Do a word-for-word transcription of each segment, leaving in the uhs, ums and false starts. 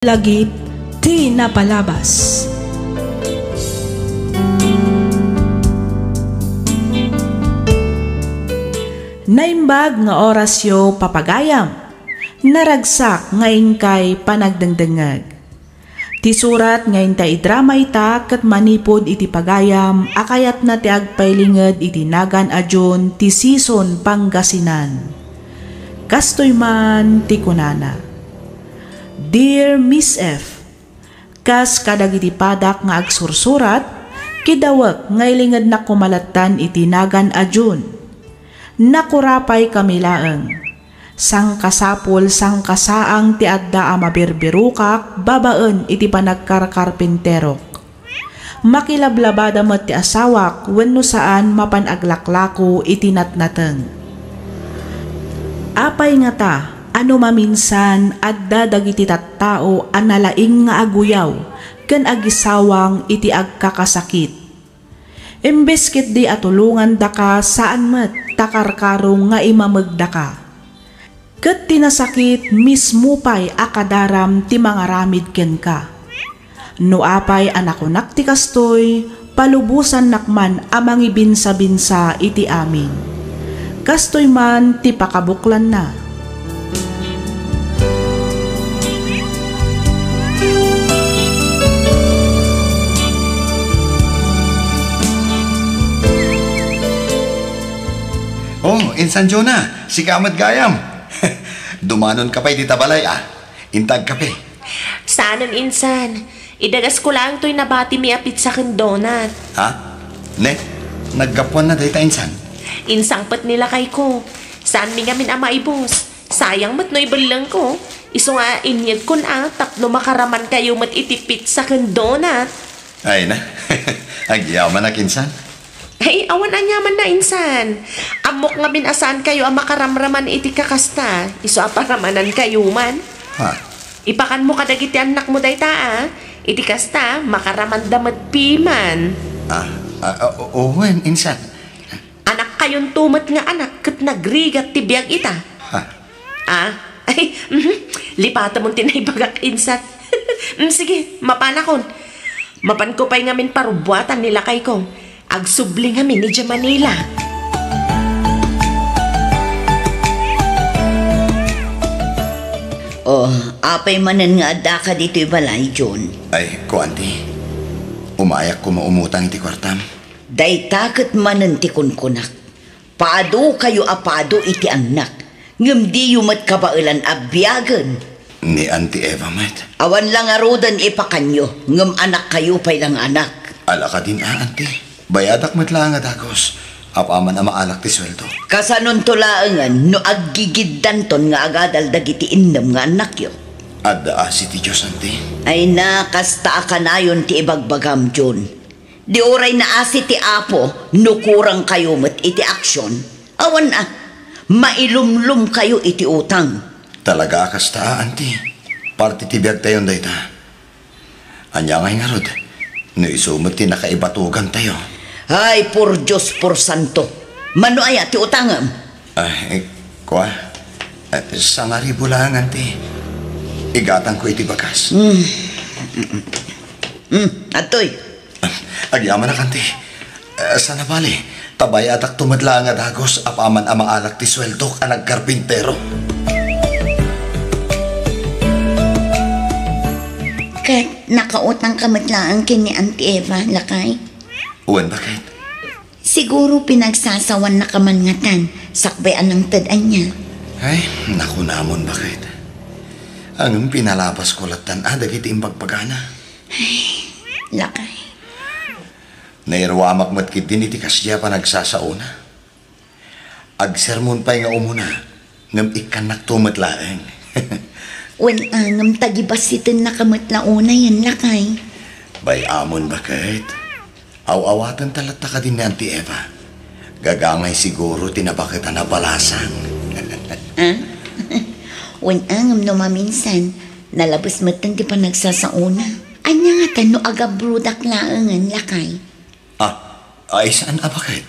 Lagip ti napalabas. Naimbag nga orasyo, papagayam. Naragsak nga inkay panagdengdengngeg. Ti surat nga inta idrama ita ket manipud iti pagayam a kayatna ti agpailinged iti nagan a June ti Sison, Pangasinan. Kastoy man ti kunana, Dear Miss F, kas kadagiti padak nga agsursurat, kidawek nga ilingednak koma lattan iti nagan a June. Nakurapay kami laeng. Sangkasapul, sangkasaang ti adda a mabirbirokak babaen iti panagkarkarpinterok. Makilablabada met ti asawak wenno saan mapan aglaklako iti natnateng. Apay ngata a no maminsan adda dagiti tattao a nalaing nga aguyaw ken agisawang iti agkakasakit? Imbes ketdi a tulongandaka, saan met ta karkarong nga imamegdaka. Ket ti nasakit mismo pay a kadaram ti mangaramid kenka. No apay a nakunak ti kastoy, palubosannak man a mangibinsabinsa iti amin. Kastoy man ti pakabuklanna. Oh, Insan Jonah, sika met gayam. Dumanon ka pay dita balay, a. Inta agkape. Saanen, Insan. Idagasko laeng toy nabatimi a pizza ken donut. Ha? Ne? Naggapuanna dayta, Insan? Insangpet ni lakayko. Saanmi ngamin a maibus. Sayang met no ibellengko. Isu nga inyegkon a tapno makaramankayo met iti pizza ken donut. Ay na. Agyamanak, Insan. Ay, awan aniamanna, Insan. Ammok ngamin a saankayo a makaramraman iti kakasta. Isu a paramanankayo man. Ha? Ipakanmo kadagiti annakmo dayta, a. Iti kasta, makaramanda met piman. Ah, ah, o-, wen, Insan. Anakkayonto met nga anak ket nagrigat ti biag ita. Ha? Ah, ay, mhm. Lipatemon ti naibagak, Insan. Mm, sige, mapanakon. Mapanko pay ngamin parubbuatan ni lakayko. Agsubli ngamin idiay Manila. Oh, apay manen nga addaka ditoy balay, John? Ay, kuan ti, umayak koma umutang iti kuartam. Dayta ket manen ti kunkunak. Padukayo a padu iti annak, ngem diyo met kabaelan a biagen. Ni Auntie Eva met. Awan la ngaruden ipakanyo, ngem anakkayo pay la nga anak. Ala kadin a, Auntie. Bayadak met la nga dagus, apaman a maalak ti sueldo. Kasanonto laengen no aggigiddanton nga agadal dagiti innem nga annakyo. Adda asi ti Dios, Auntie. Ay na, kasta a kanayon ti ibagbagam, John. Di uray naasi ti Apo no kurangkayo met iti aksyon. Awan a, mailumlomkayo iti utang. Talaga a kasta, Auntie. Parte ti biagtayon dayta. Ania ngay ngarud, no isu met ti nakaibatugantayo? Ay, por Dios, por santo. Mano aya ti utangem? Ah, eh, kua? Eh, sangaribu laeng, Auntie. Igatangko iti bagas. Mm. Mm, adtoy. Agyamanak, Auntie. Eh, sana bali, ta bayadakto met laeng a dagus apaman a maalak ti sueldok a nagkarpintero. Ket nakautangka met laeng ken ni Auntie Eva, lakay? Wen, baket? Siguro pinagsasawannaka man ngatan, sakbay a nangted ania. Ay, nakunamon, baket. Ngem pinalabasko lattan a dagiti imbagbagana. Ay, lakay. Nairuamak met ketdin iti kasdiay a panagsasaona. Agsermon pay nga umuna, ngem ikkannakto met laeng. Wen, a, ngem ta gibasitennaka met la unayen, lakay. Bay-amon, baket. Aw-awatenta latta kadin ni Auntie Eva. Gagangay siguro ti nabaket a nabalasang. Ah? Wen, a, ngem no maminsan, nalabes metten ti panagsasaona. Ania ngatan no agabrodak laengen, lakay? Ah, ay, saan a baket?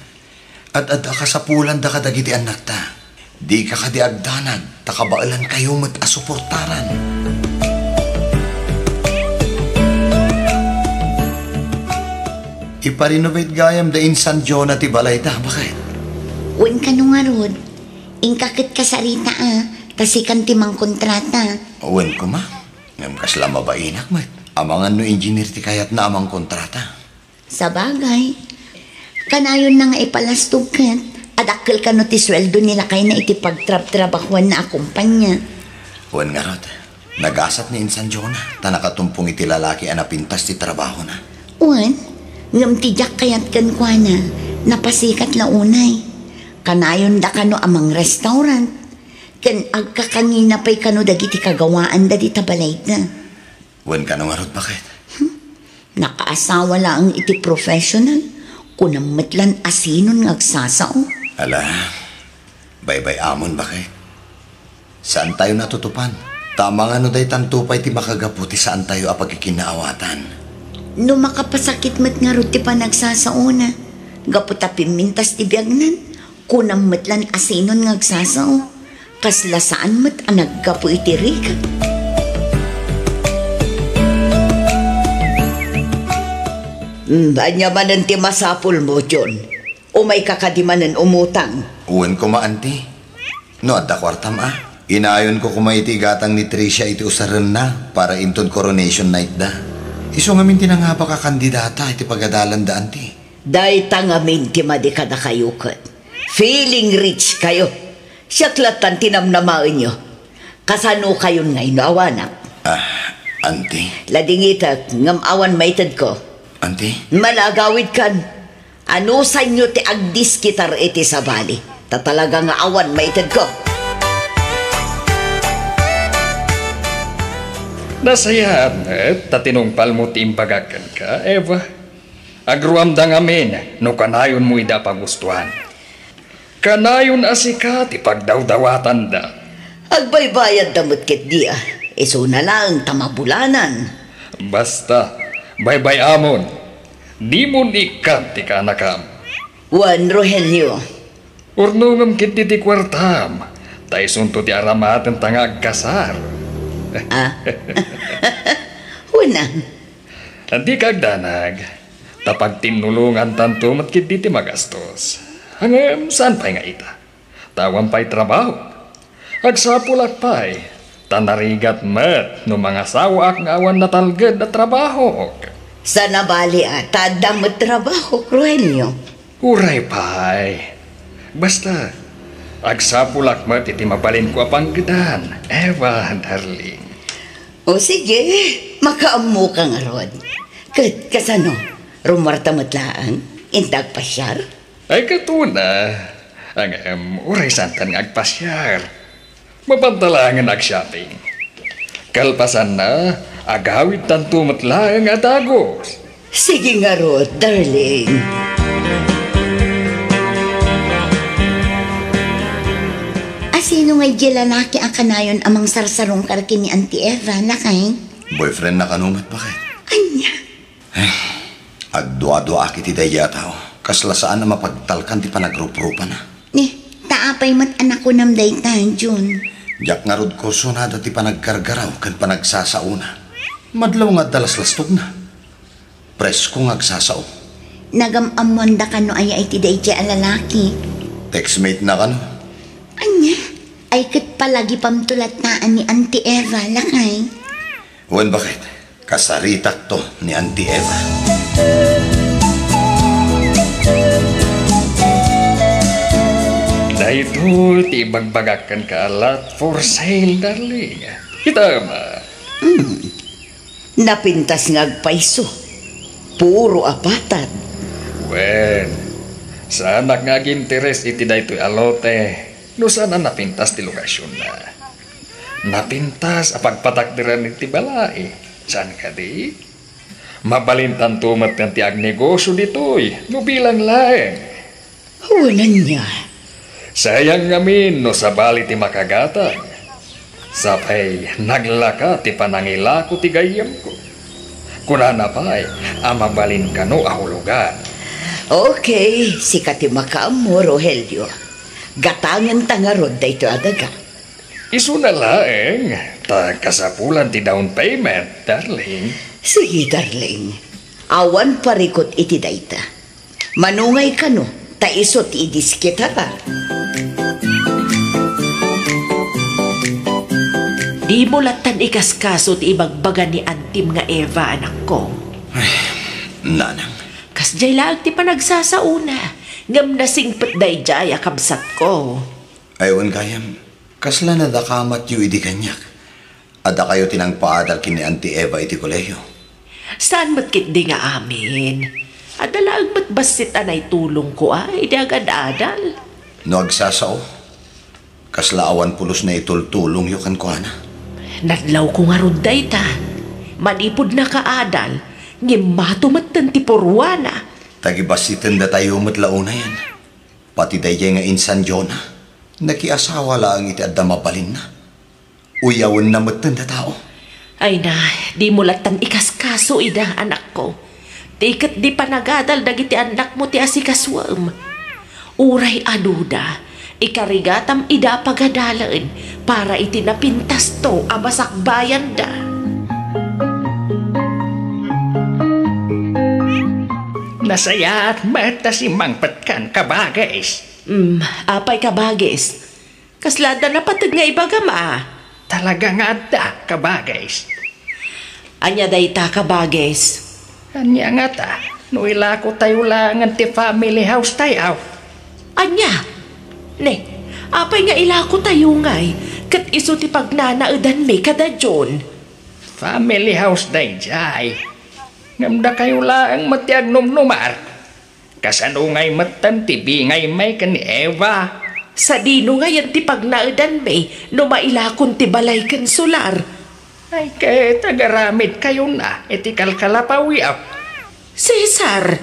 Ad-adda a kasapulanda kadagiti annakta. Dika kadi agdanag, ta kabaelankayo met a suportaran. Iparenovate gayam da insan Jonah ti balayda, baket? Wen kano ngarud, inka ket kasarita a, ta sikan ti mangkontrata. Wen koma, ngem kasla mabainak met. Amangan no engineer ti kayatna a mangkontrata. Sabagay, kanayonna nga ipalastog ket, adakkel kano ti sueldo ni lakayna iti pagtrabtrabahuanna a kompania. Wen ngarud, nagasat ni insan Jonah, ta nakatumpong iti lalaki a napintas ti trabahona. Wen, ngem ti diak kayat kenkuana, napasikat la unay. Kanayonda kano a mangrestaurant, ken agkakangina pay kano dagiti kagawaanda dita balayda. Wen kano ngarud, baket? Hmm? Nakaasawa laeng iti professional, kunam met lan a sinon nga agsasao. Ala, baybay-amon, baket? Saantayo natutupan. Ta amangan no daytanto pay ti makagapu ti saantayo a pagkikinnaawatan. No makapasakit met ngarud ti panagsasaona, gapu ta pimmintas ti biagnan, kunam met lan a sinon nga agsasao. Kasla saan met a naggapu iti rigat. Hmm, ania manen ti masapulmo, John? Umayka kadi manen umutang? Wen koma, anti. No adda kuartam a, inayonko koma iti igatang ni Tricia iti usarenna para inton coronation night da. Isu ngamin ti nangabak a kandidata iti pagadalanda, anti. Dayta ngamin ti madi kadakayo ket. Feeling rich kayo. Siak lattan ti namnamaenyo. Kasano kayon ngay no awanak? Ah, anti. Ladingitek, ngem awan maitedko. Anti? Malagawidkan. Anusanyo ti agdiskitar iti sabali. Ta talaga nga awan maitedko. Nasayaat met ta tinungpalmo ti imbagak kenka, Eva. Agruamda ngamin no kanayonmo ida a pagustuan. Kanayon a sika ti pagdawdawatanda. Agbaybayadda met ketdi a, isuna laeng ta mabulanan. Basta, baybay-amon, dimon ikkan ti kaanakam. Wen, Rogelio. Urnongem ketdi ti kuartam, ta isunto ti aramatenta nga agkasar. Ah? Wen a. Dika agdanag, ta pagtinulongantanto met ketdi ti magastos. Ngem saan pay nga ita? Ta awan pay trabaho. Agsapulak pay, ta narigat met no mangasawaak nga awan natalged a trabaho. Saan a bali a, ta adda met trabaho, Rogelio. Uray pay. Basta, agsapulak met iti mabalinko a panggedan, Eva, darling. O sige, makaammoka ngarud. Ket kasano, rummuarta met laeng, inta agpasiar? Ay, ket una, ngem, uray saantan nga agpasiar. Mapanta laengen ag-shopping. Kalpasanna, agawidtanto met laeng a dagus. Sige ngarud, darling. A, sino ngay diay lalaki a kanayon a mangsarsarungkar ken ni Auntie Eva, lakay? Boyfriend na kano met, baket? Ania? Eh, agduaduaak iti daydiay a tao. Kasla saan a mapagtalkan ti panagruprupana. Ni, ta apay met a nakunam dayta, Jun? Diak ngarud kursonada ti panaggargaraw ken panagsasaona. Madlaw nga adda laslastogna. Presko nga agsasao. Nagam-ammoanda kano aya iti daydiay a lalaki? Textmate na kano. Ania? Ay ket palagipamto latta a ni Auntie Eva, lakay? Wen, baket? Kasaritakto ni Auntie Eva. Daytoy ti ibagbagak kenka a lot for sale, darling. Kitam. Hmm. Napintas nga agpayso. Puro apatad. Wen, saanak nga aginteres iti daytoy a lote no saan a napintas ti lokasionna. Napintas a pagpatakderan iti balay. Saan kadi? Mabalintanto met ti agnegosio ditoy no bilang laeng. Awan ania. Sayang ngamin no sabali ti makagatang. Sapay naglaka ti panangilako ti gayyemko. Kunana pay a mabalin kano a hulugan. Okay, sika ti makaammo, Rogelio. Gatangenta ngarud daytoy a daga. Isuna laeng, ta kasapulan ti down payment, darling. Sige, darling. Awan parikut iti dayta. Manungay kano, ta isu ti idiskitara. Dimo lattan ikaskaso ti ibagbaga ni antim nga Eva, anakko. Ay, nanang. Kasdiay laeng ti panagsasaona, ngem nasingpet daydiay a kabsatko. Ay, wen gayam, kasla nadakamatyo idi kaniak? Addakayo ti nangpaadal ken ni Auntie Eva iti kolehio? Saan met ketdi nga amin. Adda laeng met bassit a naitulongko a idi agad-adal. No agsasao, kasla awan pulos naitultulongyo kenkuana? Nadlawko ngarud dayta. Manipud nakaadal, ngem mato metten ti purwana. Tagibassiten datayo met la unayen. Pati daydiay nga insan Jonah, nakiasawa laeng iti adda mabalinna. Uyawenna metten ta tao. Ay na, dimo lattan ikaskaso ida, anakko. Ti ketdi panagadal dagiti annakmo ti asikasuem. Uray aduda, ikarigatam ida a pagadalen para iti napintasto a masakbayanda. Nasayaat met ta simmangpetkan, kabagis. Mm, apay, kabagis? Kasla adda napateg nga ibagam a? Talaga nga adda, kabagis. Ania dayta, kabagis? Ania ngata, no ilakotayo laengen ti family house tayo? Ania? Ne, apay nga ilakotayo ngay, ket isu ti pagnanaedanmi kada John? Family house daydiay. Ngem dakayo laeng met ti agnumnumar. Kasano ngay metten ti bingay may ken ni Eva? Sadino ngayen ti pagnaedanmi no mailakon ti balay ken solar? Ay, ket agaramidkayona iti kalkalapawyo. Cesar!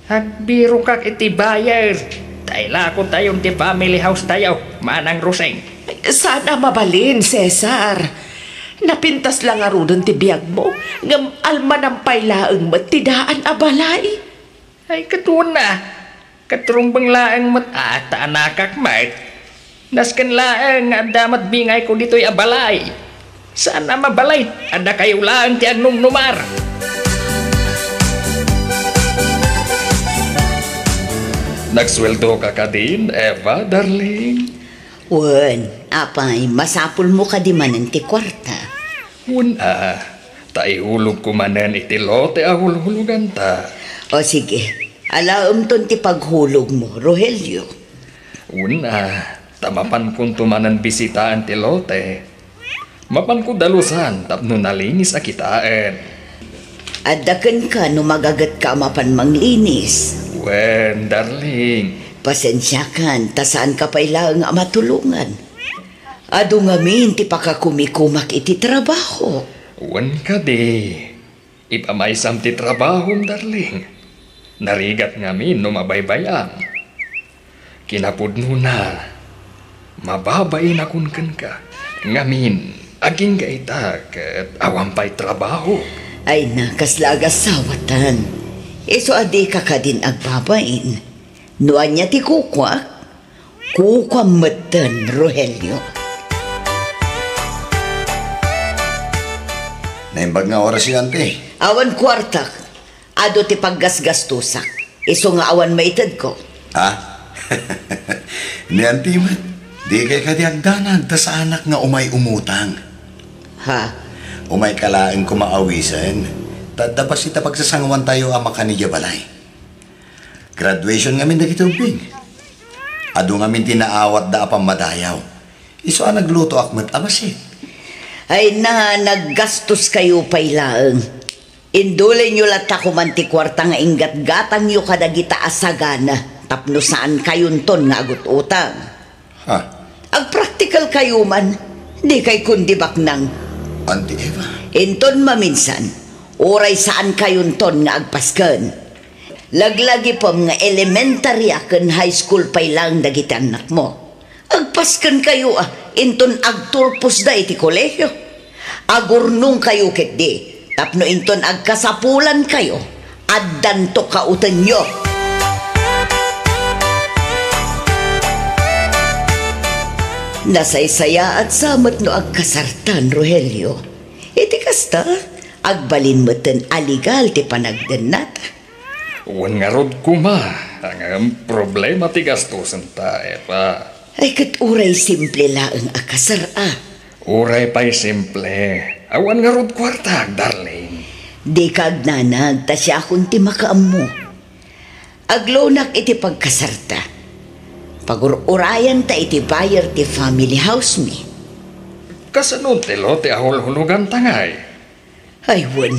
Agbirokak iti bayad, ta ilakotayon ti family house tayo, Manang Roseng. Saan a mabalin, Cesar. Napintas la ngaruden ti biagmo, ngem almanam pay laeng met ti daan a balay. Ay, ket wen a, ket rumbeng laeng met a, ta anakak met. Nasken laeng nga adda met bingayko ditoy a balay. Saan a mabalin a dakayo laeng ti agnumnumar. Nagsueldoka kadin, Eva, darling? Wen, apay, masapulmo kadi manen ti kuarta? Wen a, ta ihulogko manen iti lote a hulhuloganta. O sige, alaemton ti paghulogmo, Rogelio. Wen a, ta mapankonto manen bisitaen ti lote. Mapanko dalusan tapno nalinis a kitaen. Adda kenka no magagetka a mapan manglinis. Wen, darling. Pasensiakan, ta saanka pay laeng a matulongan. Adu ngamin ti pakakumikumak iti trabaho. Wen kadi, ipamaysam ti trabahom, darling. Narigat ngamin no mabaybay-am. Kinapudnona, mababainakon kenka. Ngamin, agingga ita ket awan pay trabaho. Ay na, kasla agasawatan. Isu a dika kadin agbabain. No ania ti kukuak, kukuam metten, Rogelio. Naimbag nga orasyo, ante? Awan kuartak. Adu ti paggasgastosak. Isu nga awan maitedko. Ha? Ni anti met, dikay kadi agdanag ta saanak nga umay umutang. Ha? Umayka laeng koma awisen. Ta adda bassit a pagsasangoantayo a makan idiay balay. Graduation ngamin dagiti ubbing. Adu ngamin ti naawatda a pammadayaw. Isu a naglutoak met a bassit. Ay na, naggastoskayo pay laeng. Indulinyo latta koman ti kuarta nga inggatgatangyo kadagita a sagana tapno saankayonton nga agut-utang. Ha? Agpraktikalkayo man, dikay kundi baknang. Auntie Eva. Inton maminsan, uray saankayonton nga agpasken. Laglagipem nga elementary a ken high school pay laeng dagiti annakmo. Agpaskenkayo a inton agturposda iti kolehio. Agurnongkayo ketdi tapno inton agkasapulankayo, addanto kautenyo. Nasaysayaat sa met no agkasartan, Rogelio. Iti kasta, Agbalin metten a legal ti panagdennata. Wen ngarud koma, ngem problema ti gastosenta, Eva. Ay, ket uray simple laeng a kasar, a. Uray pay simple, awan ngarud kuartak, darling. Dika agnanag ta siakon ti makaammo. Agloanak iti pagkasarta. Pagur-urayanta iti buyer ti family house mi. Kasano ti lote a hulhuloganta ngay? Ay, wen.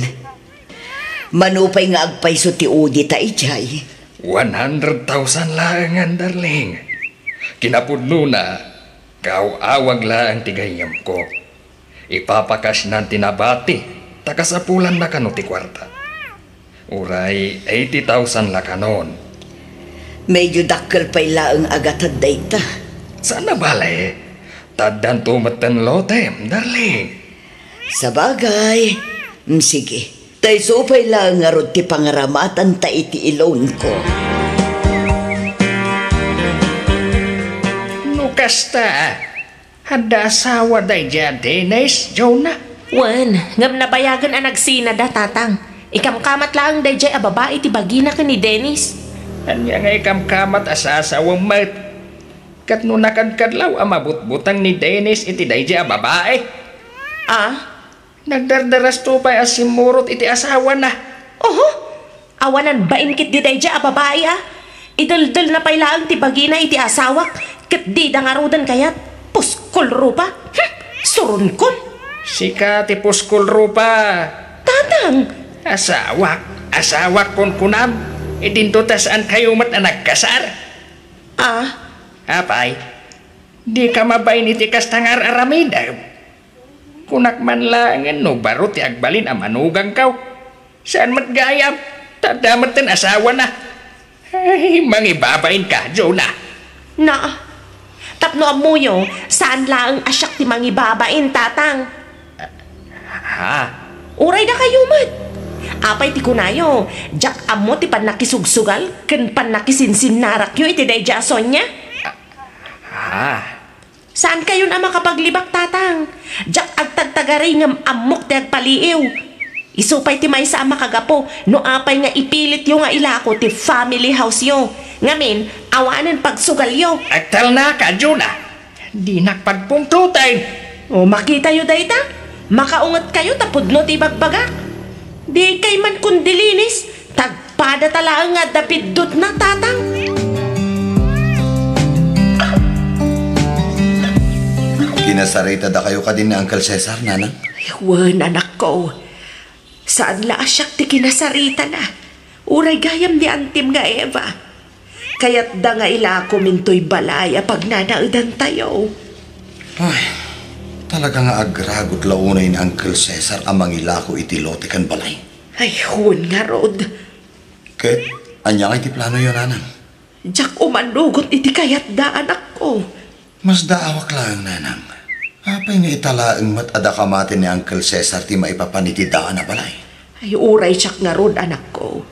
Mano pay nga agpayso ti udita idiay? One hundred thousand laengen, darling. Kinapudnona, kaaw-awag laeng ti gayyemko. Ipapakasnan ti nabati, ta kasapulanna kano ti kuarta. Uray eighty thousand la kanon. Medyo dakkel pay laeng a gatad dayta. Saan a bale, ta addanto metten lotem, darling. Sabagay, mm, sige. Ta isu pay laeng ngarud ti pangaramatanta iti i-loan ko. No kasta, adda asawa daydiay a Dennis, Jonah? Wen, ngem nabayagen a nagsinada, Tatang. Ikamkamat laeng daydiay a babai ti bagina ken ni Dennis. Ania nga ikamkamat a sasawem met? Ket no nakadkadlaw a mabutbuteng ni Dennis iti daydiay a babai? Ah? Nagdardarasto pay a simmurot iti asawana. Oho! Awanan bain ketdi daydiay a babai, a. Ideldelna pay laeng ti bagina iti asawak, ket dida ngaruden kayat. Puskol rupa. Hm! Suronkon. Sika ti puskol rupa. Tatang! Asawak, asawak kunkunam. Idinto ta saankayo met a nagkasar. Ah? Apay, dika mabain iti kasta nga ar-aramidem. Kunak man laengen no baro ti agbalin a manugangkaw. Saan met gayam, ta adda metten asawana. Ay, mangibabainka, Jonah. Na, tapno ammoyo, saan laeng a siak ti mangibabain, Tatang. Ha? Uray dakayo met. Apay ti kunayo, diak ammo ti pannakisugsugal ken pannakisinsinnarakyo iti daydiay a Sonia? Ha? Saankayon a makapaglibak, Tatang. Diak agtagtagari ngem ammok ti agpaliiw. Isu pay ti maysa a makagapu no apay nga ipilityo nga ilako ti family house-yo. Ngamin, awanen pagsugalyo. Agtalnaka, Jonah. Dinak pagpungtoten. O, makitayo dayta. Makaungetkayo ta pudno ti ibagbagak. Dikay man kundilinis. Tagpada ta laeng nga adda biddutna, Tatang. Kinasaritadakayo kadi ni Uncle Cesar, Nanang? Wen, anakko. Saan la a siak ti kinasaritana. Uray gayam ni Antim nga Eva. Kayatda nga ilakom intoy balay a pagnanaedantayo. Ay, talaga nga agragot la unay ni Uncle Cesar a mangilako iti lote ken balay. Ay, wen ngarud. Ket, ania ngay ti planoyo, Nanang? Diak umanugot iti kayatda, anakko. Masdaawak laeng, Nanang. Apay nga ita laeng met a daka maten ni Uncle Cesar ti maipapan iti daan a balay? Ay, uray siak ngarud, anakko.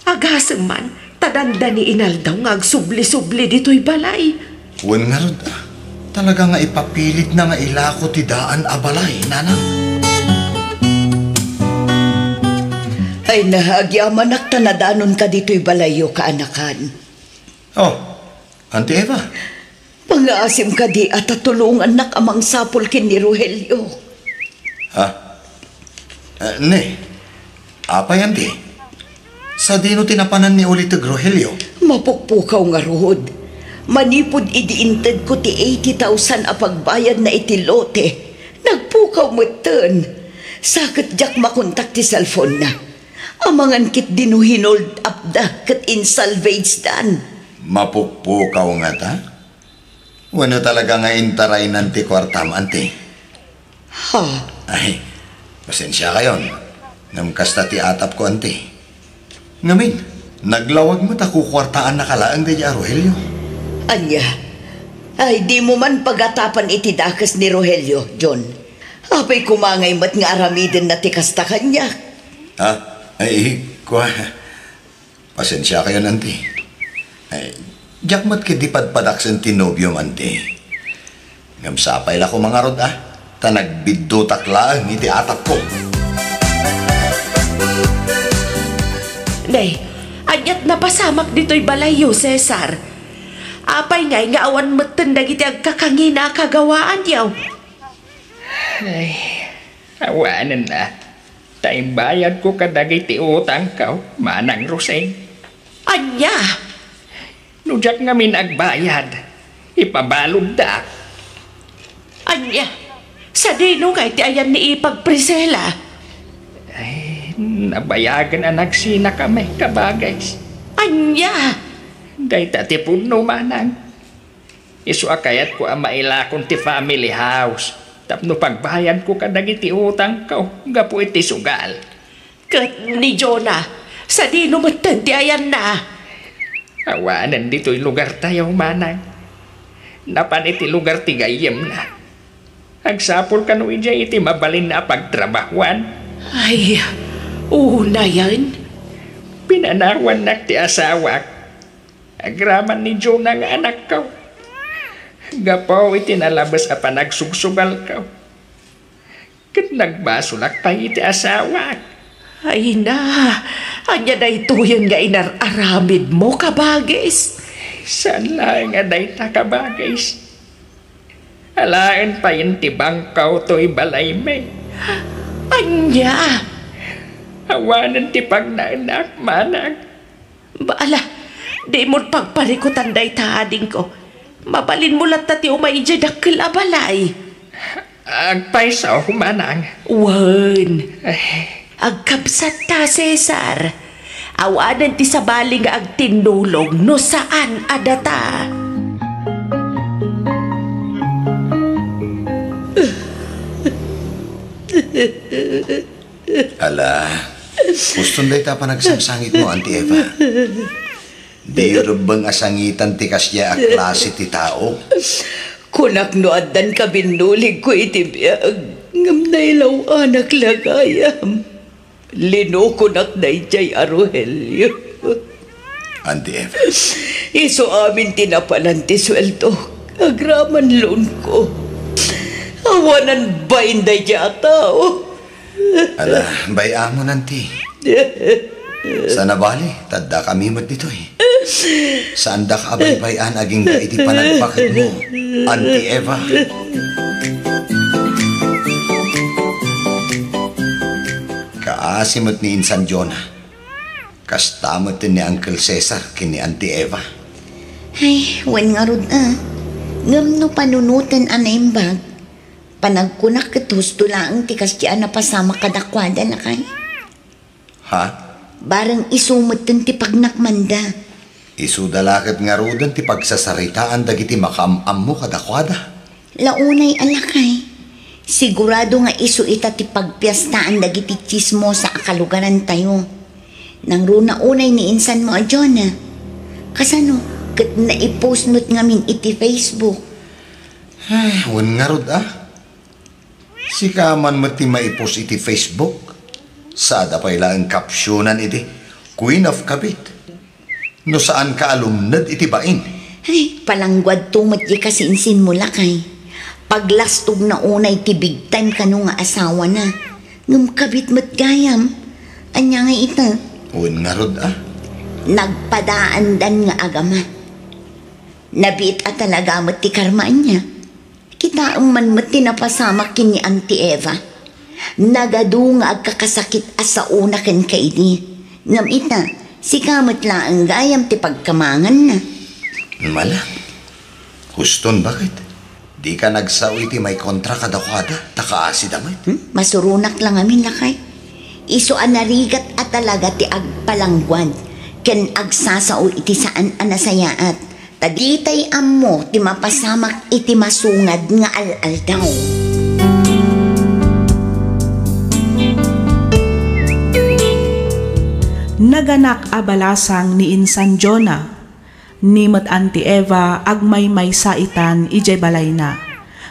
Agasem man, ta dandani inaldaw nga agsubli-subli ditoy balay. Wen ngarud, a. Talaga nga ipapilitna nga ilako ti daan a balay, Nanang. Ay na, agyamanak ta nadanonka ditoy balayyo, kaanakan. Oh, Auntie Eva. Mangaasim kadi a ta tulongannak a mangsapul ken ni Rogelio. Ha? Eh, ne, apay, Auntie? Sadino ti napanan ni uliteg Rogelio? Mapukpukaw ngarud. Manipud idi intedko ti eighty thousand a pagbayadna iti lote, nagpukaw metten. Sa ket diak makontak ti cellphone-na. Amangan ketdi no hinold up da ket insalvage dan. Mapukpukaw ngata? Wenno talaga nga intaraynan ti kuartam, Auntie? Ha? Ay, pasensiakayon. Ngem kasta ti atapko, Auntie. Ngamin, naglawag met a kukuartaannaka laeng daydiay a Rogelio. Ania? Ay, dimo man pagatapan iti dakes ni Rogelio, John. Apay koma ngay met nga aramidenna ti kasta kaniak? Ha? Ay, kua-, Pasensiakayon, Auntie. Ay, diak met ketdi padpadaksen ti nobiom, Auntie. Ngem sapay la koma ngarud, a, ta nagbiddutak laeng iti atapko. Ay, aniat napasamak ditoy balayyo, Cesar? Apay ngay nga awan metten dagiti agkakangina a kagawaanyo? Ay, awanen a. Ta imbayadko kadagiti utangko, Manang Rosing. Ania? No diak ngamin agbayad, ipabaluddak. Ania? Sadino ngay ti ayan ni Ipag, Priscilla? Ay, nabayagen a nagsinakami, kabagis. Ania? Dayta ti pudno, Manang. Isu a kayatko a mailakon ti family house tapno pagbayadko kadagiti utangko gapu iti sugal. Ket ni Jonah, sadino metten ti ayanna? Awanen ditoy lugartayo, Manang. Napan iti lugar ti gayyemna. Agsapul kano idiay iti mabalin a pagtrabahuan. Ay, unayen. Pinanawannak ti asawak. Agraman ni Jonah nga anakko. Gapu iti nalabes a panagsugsugalko. Ket nagbasolak pay iti asawak. Ay na, ania daytoyen nga inar-aramidmo, kabagis? Saan laeng a dayta, kabagis. Alaen payen ti bangko toy balaymi. Ania? Awanen ti pagnaenak, Manang. Bala, dimon pagparikutan dayta, adingko. Mabalinmo latta ti umay idiay dakkel a balay. Agpayso, Manang. Wen. Ay. Agkabsatta, Cesar. Awanen ti sabali nga agtinnulog no saan a data. Ala, huston dayta panagsangsangitmo, Auntie Eva. Diyo rebbeng a sangitan ti kasdiay a klase ti tao. Kunak no addan kabinnuligko iti biag, ngem nailaw-anak la gayam. Linukonak daydiay a Rogelio. Auntie Eva. Isu amin ti napalan ti sueldo. Agraman loanko. Awanan bain daydiay a tao. Ala, bay-amon, Auntie. Saan a bale, ta addakami met ditoy. Saandak a baybay-an agingga iti panagpaketmo, Auntie Eva. Kaasi met ni Insan Jonah. Kasta met ni Uncle Cesar ken ni Auntie Eva. Ay, wen ngarud a. Ngem no panunoten a naimbag, panagkunak ket husto laeng ti kasdiay a napasamak kadakuada, lakay. Ha? Bareng isu metten ti pagnakmanda. Isuda la ket ngaruden ti pagsasaritaan dagiti makaam-ammo kadakuada. La unay a lakay, sigurado nga isu ita ti pagpiestaan dagiti tsismosa a kalugarantayo. Nangruna unay ni insanmo a Jonah. Kasano, ket naipost met ngamin iti Facebook. Ay, wen ngarud a. Sika man met ti maipost iti Facebook. Sada pay laeng captionan iti Queen of Kabit. No saanka a lumned iti bain. Ay, palangguadto met diay kasinsinmo, lakay. Paglastogna unay ti big time kano nga asawana. Ngem kabit met gayam. Ania nga ita? Wen ngarud a. Nagpadaandan nga agama. Nabiit a talaga met ti karma ania. Kitaem man met ti napasamak ken ni Auntie Eva. Nagadu nga agkakasakit a saona kenka idi. Ngem ita, sika met laeng gayam ti pagkamanganna. Mala, huston baket. Dika nagsao iti maikontra kadakuada, ta kaasida met. Hmm? Masuronak la ngamin, lakay. Isu a narigat a talaga ti agpalangguad ken agsasao iti saan a nasayaat. Ta ditay ammo ti mapasamak iti masungad nga al-aldaw. Naganak a balasang ni insan Jonah. Ni met Auntie Eva agmaymaysa itan idiay balayna.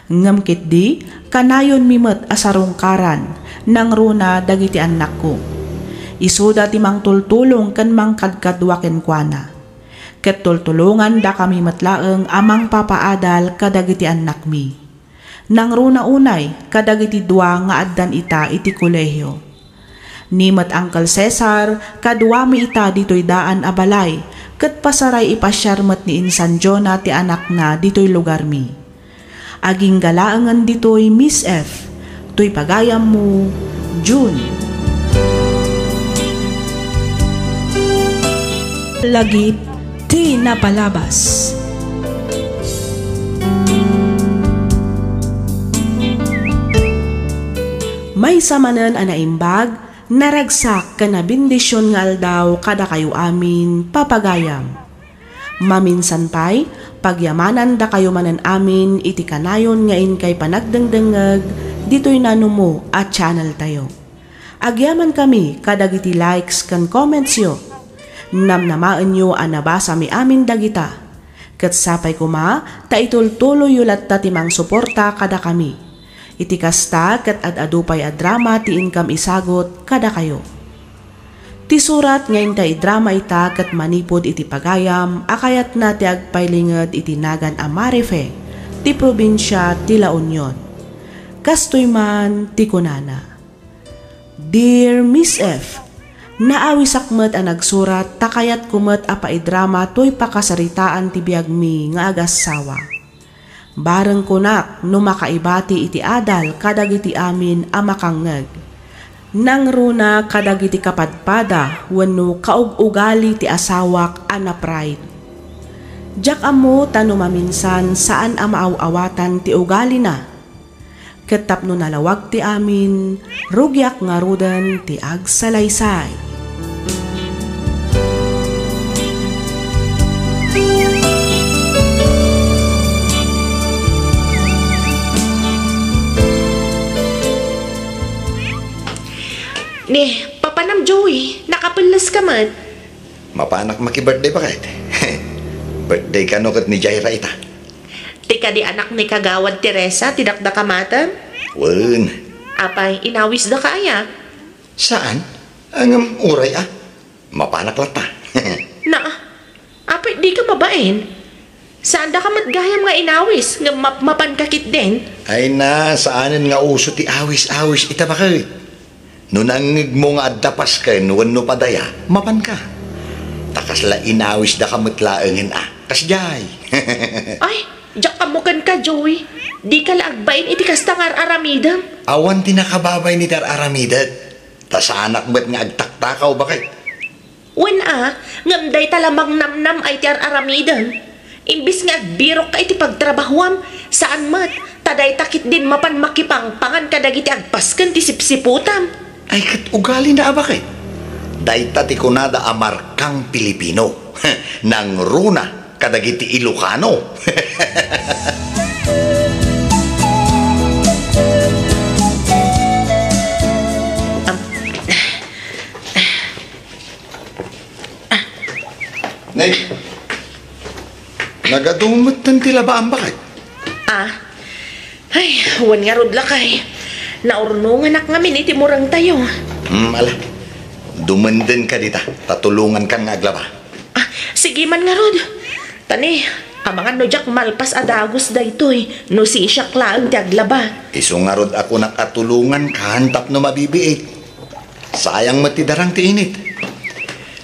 Ngem ketdi, kanayonmi met a sarungkaran, nangruna dagiti annakko. Isuda ti mangtultulong ken mangkadkadua kenkuana. Ket tultulongandakami met laeng a mangpapaadal kadagiti annakmi. Nangruna unay kadagiti dua nga addan ita iti kolehio. Ni met Uncle Cesar, kaduami ita ditoy daan a balay, ket pasaray ipasiar met ni Insan Jonah ti anakna ditoy lugarmi. Agingga laengen ditoy, Miss F. Toy pagayammo, June. Lagip ti napalabas. Maysa manen a naimbag, naragsak ken nabendision nga aldaw kadakayo amin, papagayam. Maminsan pay, pagyamanandakayo manen amin iti kanayon nga inkay panagdengdengngeg ditoy nanumo a channeltayo. Agyamankami kadagiti likes ken commentsyo. Namnamaenyo a nabasami amin dagita. Ket sapay koma ta itultuloyyo latta ti mangsuporta kadakami. Iti kasta, ket ad-adu pay a drama ti inkam isagut kadakayo. Ti surat nga inka idrama ita ket manipud iti pagayam a kayatna ti agpailinged iti nagan a Marife, ti probinsia ti La Union. Kastoy man ti kunana, "Dear Miss F, naawisak met a nagsurat ta kayatko met a paidrama toy pakasaritaan ti biagmi nga agassawa. Bareng kunak no makaibati iti adal kadagiti amin a makangngeg. Nangruna kadagiti kapadpada wenno kaug-ugali ti asawak a na-pride. Diak ammo ta no maminsan saan a maaw-awatan ti ugalina. Ket tapno nalawag ti amin, rugiak ngaruden ti agsalaysay." Ni, papanam, Joey, nakapelles ka met? Mapanak maki-birthday, baket. Birthday kano ket ni Jaira ita? Ti kadi anak ni Kagawad Teresa ti dakdakamatem? Wen. Apay, inawisdaka aya? Saan? Ngem uray a. Mapanak latta. Naa, apay dika mabain? Saandaka met gayam nga inawis ngem mapmapanka ketdin? Ay na, saanen nga uso ti awis-awis ita, baket. No nangngegmo nga adda pasken wenno padaya, mapanka. Ta kasla inawisdaka met laengen a. Kasdiay. Ay, diak ammo kenka, Joey. Dika la agbain iti kasta nga ar-aramidem. Awan ti nakababain iti ar-aramidek. Ta saanak met nga agtaktakaw, baket. Wen a, ngem dayta la mangnamnam ay ti ar-aramidem. Imbes nga agbirokka iti pagtrabahuam, saan met, ta dayta ketdin mapan makipangpangan kadagiti agpasken ti sipsiputam. Ay, ket ugalina a, baket. Dayta ti kunada a markang Pilipino. Nangruna kadagiti Ilocano. Am, Nay, nagadu metten ti labaam, baket? Ah, ay, wen ngarud, lakay. Naurnonganak ngamin iti murengtayo. Hmm, ala. Dumendenka dita, ta tulongankan nga aglaba. Ah, sige man ngarud. Ta ni, amangan no diak malpas a dagus daytoy, no siisiak laeng ti aglaba. Isu ngarud a kunak a tulongankan tapno mabibiit. Sayang met ti darang ti init.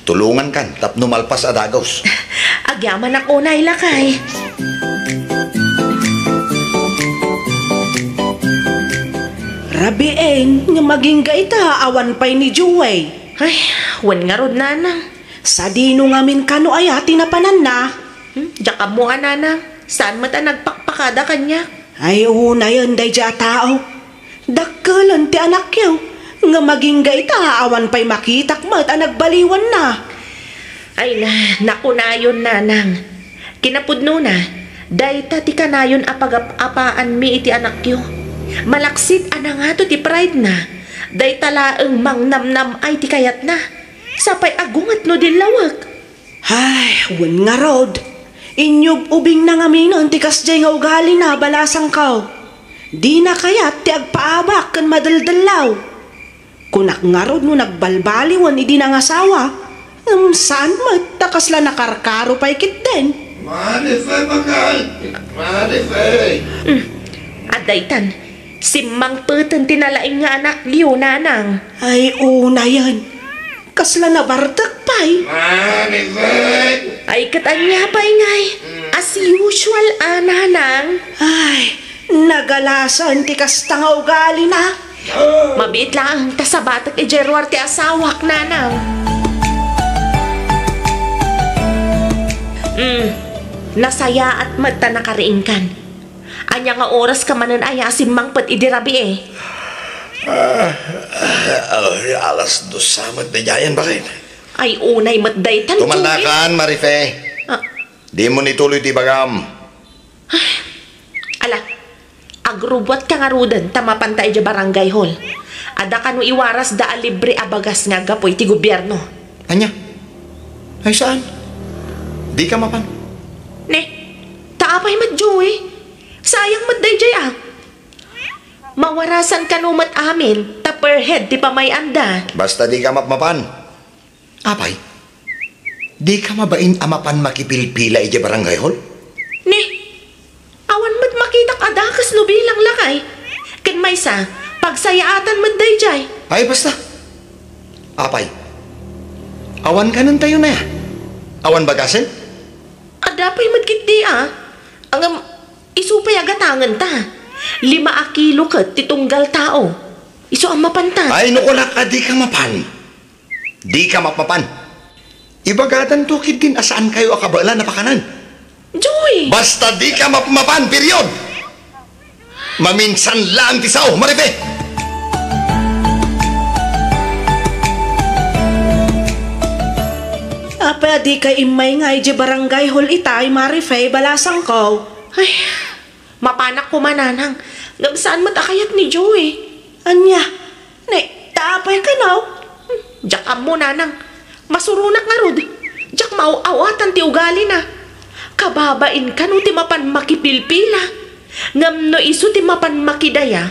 Tulongankan tapno malpas a dagus. Agyamanak unay, lakay. Rabiin nga agingga ita awan pay ni Joey. Ay, wen ngarud, nanang. Sadino ngamin kano aya ti napananna? Hmm, diak ammo a, nanang. Saan met a nagpakpakada kaniak? Ay, unayen daydiay a tao. Dakkelen ti anakyo, ngem agingga ita awan pay makitak met a nagbaliwanna. Ay na, nakunayon, nanang. Kinapudnona, dayta ti kanayon a pagap-apaanmi iti anakyo. Malaksid a nangato ti pride-na. Dayta laeng mangnamnam-ay ti kayatna. Sapay a gunget no dillawek. Ay, wen ngarud. Inyub-ubingna ngaminen ti kasdiay nga ugalina, balasangko. Dina kayat ti agpaabak ken madeldellaw. Kunak ngarud no nagbalbaliwen idi nangasawa, ngem saan met ta kasla nakarkaro pay ketdin. Marife, baket! Marife! Hmm, adda itan. Simmangpeten ti nalaing nga anakyo, nanang. Ay, unayen. Kasla nabartek pay. Ay, ket ania pay ngay? As usual, a, nanang. Ay, nagalasen ti kasta nga ugalina. Mabiit laeng ta sabatek idiay ruar ti asawak, nanang. Mm, nasayaat met ta nakariingkan. Ania nga oras ka manen aya a simmangpet idi rabii? Ah, ah, alas dos sa met daydiayen, bakit? Ay, unay met daytan, Joey. Tumannakan, Marife. Ah. Dimo ituloy ti ibagam. Ala, agrubbuatka ngaruden ta mapanta idiay barangay hall. Adda kano iwarasda a libre a bagas nga aggapu iti gobierno. Ania? Ay, saan? Dika mapan? Ne, ta apay met, Joey? Sayang met daydiay, a. Mawarasan kano met amin ta per head ti pamay-anda. Basta dika mapmapan. Apay, dika mabain a mapan makipilpila idiay barangay hall? Ne, awan met makitak a dakes no bilang lakay. Ken maysa, pagsayaatan met daydiay. Ay, basta. Apay, awan kanentayo na ya? Awan bagasen? Adda pay met ketdi, a. Ngem, isu pay a gatangenta. Lima a kilo ket ti tunggal tao. Isu a mapanta. Ay, no kunak a dika mapan. Dika mapmapan. Ibagadanto ketdin a saankayo a kabaelan a pakanen. Joey! Basta dika mapmapan, period! Maminsan laeng ti sao, Marife! Apay a dika immay nga idiay barangay hall itay, Marife, balasangko? Ay, mapanak koma, nanang. Ngem saan met a kayat ni Joey. Ania? Ne, ta apay kano? Hmm, diak ammo, nanang. Masuronak ngarud. Diak maaw-awatan ti ugalina. Kababain kano ti mapan makipilpila. Ngem no isu ti mapan makidaya,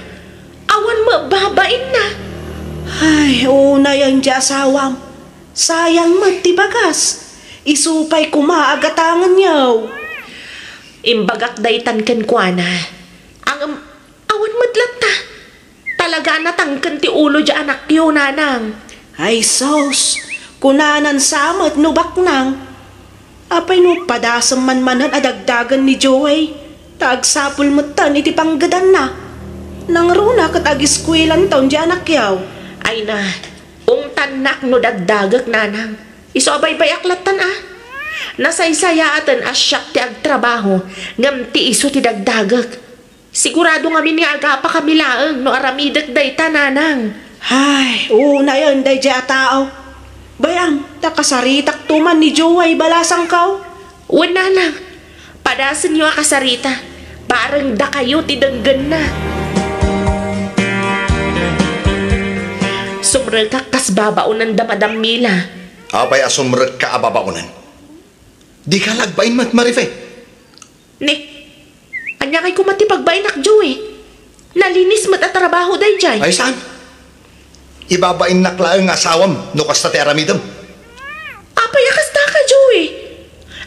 awan met babainna. Ay, unayen ti asawam. Sayang met ti bagas. Isu pay koma a gatangenyo. Imbagak daytan kenkuana. Ngem awan met latta. Talaga a natangken ti ulo diay anakyo, nanang. Ay sus, kunanan sa met no baknang. Apay no padasem man manen a dagdagen ni Joey, ta agsapul metten iti panggedanna. Nangruna ket agiskuelanton diay anakyo. Ay na, ungtannak no dagdagek, nanang. Isu a baybay-ak lattan, a. Nasaysayaaten a siak ti agtrabaho, ngem ti isu ti dagdagek. Sigurado ngamin nga agapakami laeng no aramidek dayta, nanang. Ay, unayen daydiay a tao. Bay-am, ta kasaritakto man ni Joey balasangko. Wen, nanang, padasenyo a kasarita. Bareng dakayo ti denggenna. Sumrekak kas babaonen da Madam Mila. Apay a sumrekka a babaonen? Dika la agbain met, Marife. Ne, ania ngay koma ti pagbainak, Joey? Nalinis met a trabaho daydiay. Ay, saan? Ibabainnak laeng nga asawam no kasta ti aramidem. Apay a kastaka, Joey?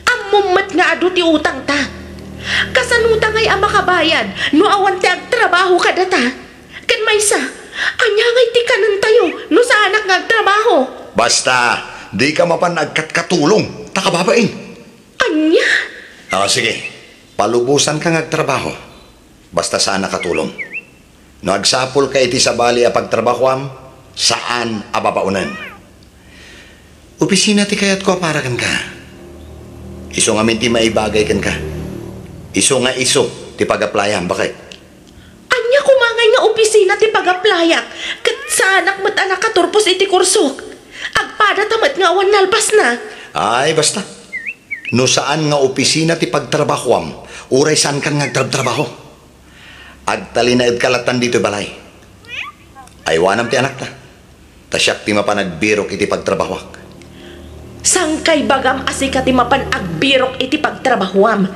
Ammom met nga adu ti utangta. Kasanota ngay a makabayad no awan ti agtrabaho kadata? Ken maysa, ania ngay ti kanentayo no saanak nga agtrabaho? Basta, dika mapan agkatkatulong, ta kababain. Ania? Ah, sige. Palubosanka nga agtrabaho. Basta saan a katulong. No agsapulka iti sabali a pagtrabahoam, saan a babaonen. Opisina ti kayatko a para kenka. Isu ngamin ti maibagay kenka. Isu nga isu ti pag-applyam, bakit? Ania koma ngay nga opisina ti pag-applyak, ket saanak met a nakaturpos iti kursok? Agpadata met nga awan nalpasna. Ay, basta. No saan nga opisina ti pagtrabahoam, uray saankan nga agtrabtrabaho. Agtalinaedka lattan ditoy balay. Aywanam ti anakta. Ta siak ti mapan agbirok iti pagtrabahoak. Saan kay bagam a sika ti mapan agbirok iti pagtrabahoam?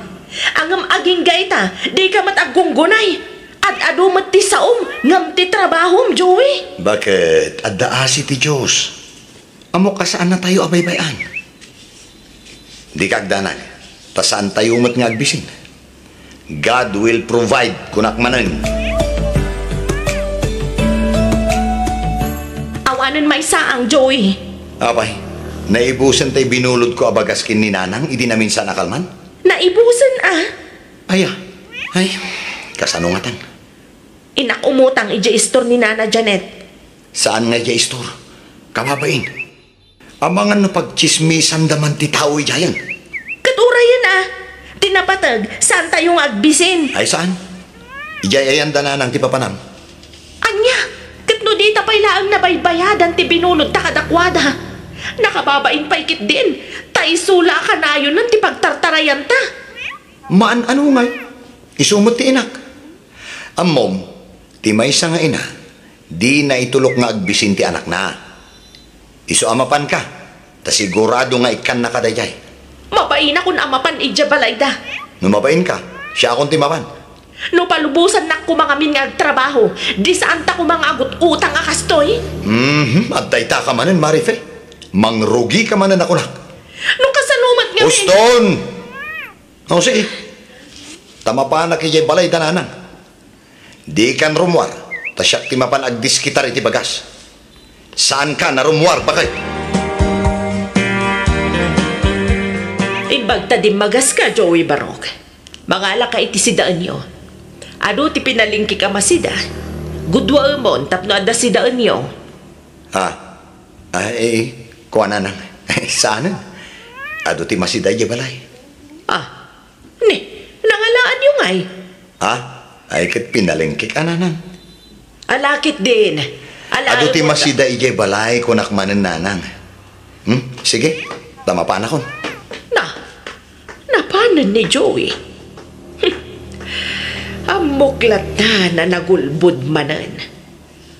Ngem agingga ita, dika met aggunggunay. Ad-adu met ti saom ngem ti trabahom, Joey. Baket? Adda asi ti Dios. Ammok a saannatayo a baybay-an. Dika agdanag, ta saantayo met nga agbisin. God will provide, kunak manen. Anen maysaang, Joey? Apay, naibusen tay binulodko a bagas ken ni Nanang idi naminsan a kalman? Naibusen a? Aya, ay, kasano ngatan? Innak umutang idiay istor ni Nana Janet. Saan nga idiay istor? Kababain. Amangan no pagtsismisanda man ti tao idiayen. Ket urayen a, ti napateg, saantayo nga agbisin. Ay saan? Idiay ayanda Nanang ti papanam. Ania? Ket no dita pay laeng nabaybayadan ti binulodta kadakuada, nakababain pay ketdin, ta isu la a kanayonen ti pagtartarayanta. Maan-ano ngay? Isu met ti inak. Ammom, ti maysa nga ina, dina itulok nga agbisin ti anakna. Isu a mapanka, ta sigurado nga ikkannaka daydiay. Mabainakon a mapan idiay balayda. No mabainka, siakon ti mapan. No palubosannak koma ngamin nga agtrabaho, di saanta koma nga agut-utang a kastoy? Mhm, adda itaka manen, Marife. Mangrugika manen a kunak. No kasano met ngamin? Uston! O, sige. Ta mapanak idiay balayda Nanang. Dikan rummuar, ta siak ti mapan agdiskitar iti bagas. Saankan a rummuar, baket. Imbag ta dimmagaska, Joey Barok. Mangalaka iti sidaenyo. Adu ti pinalingkik a masida. Guduaemon tapno adda sidaenyo. Ah, ah, eh, kua Nanang. Saanen. Adu ti masida idiay balay. Ah, ne, nangalaanyo ngay? Ha? Ay, ket pinalengkek a, Nanang. Ala ketdin. Ala, adu ti masida idiay balay, kunak manen, Nanang. Hmm? Sige, ta mapanakon. Na, napanen ni Joey. Ammok latta a nagulbod manen.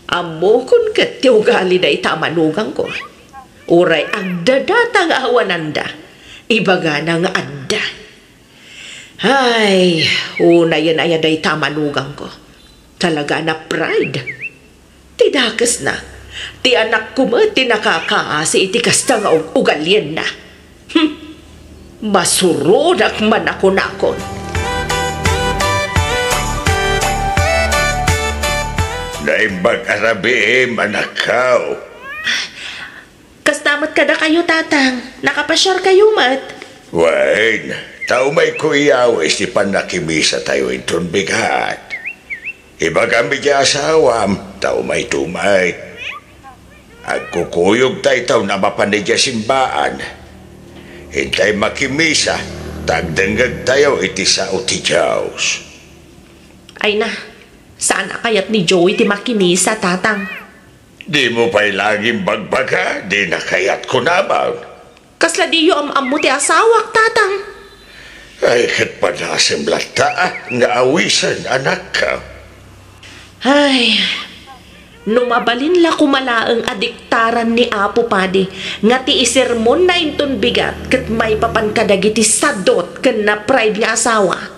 Ammokon ket ti ugali dayta a manugangko. Uray agdadata nga awananda, ibagana nga adda. Ay, unayen aya dayta a manugangko. Talaga a pride. Ti dakesna, ti anakko met ti nakakaasi iti kasta nga ug-, ugalienna. Hmm. Masurodak man a kunakon. Naimbag a rabiim, anakko. Kasta met kadakayo, Tatang. Nakapasiarkayo met. Wen, ta umayko iyawis ti pannakimisatayo inton bigat. Ibagam iti asawam, ta umayto met. Agkukuyogtayto a mapan idiay simbaan. Intay makimisa, ta agdengngegtayo iti sao ti Dios. Ay na, saan a kayat ni Joey ti makimisa, Tatang? Dimo pay laeng imbagbaga, dina kayat kunam. Kasla diyo am-ammo ti asawak, Tatang? Ay, ket padasem latta nga awisen, anakko. Ay, no mabalin la koma laeng a diktaran ni Apo Padi nga ti isermonna inton bigat ket maipapan kadagiti sadot ken na-pride nga asawa.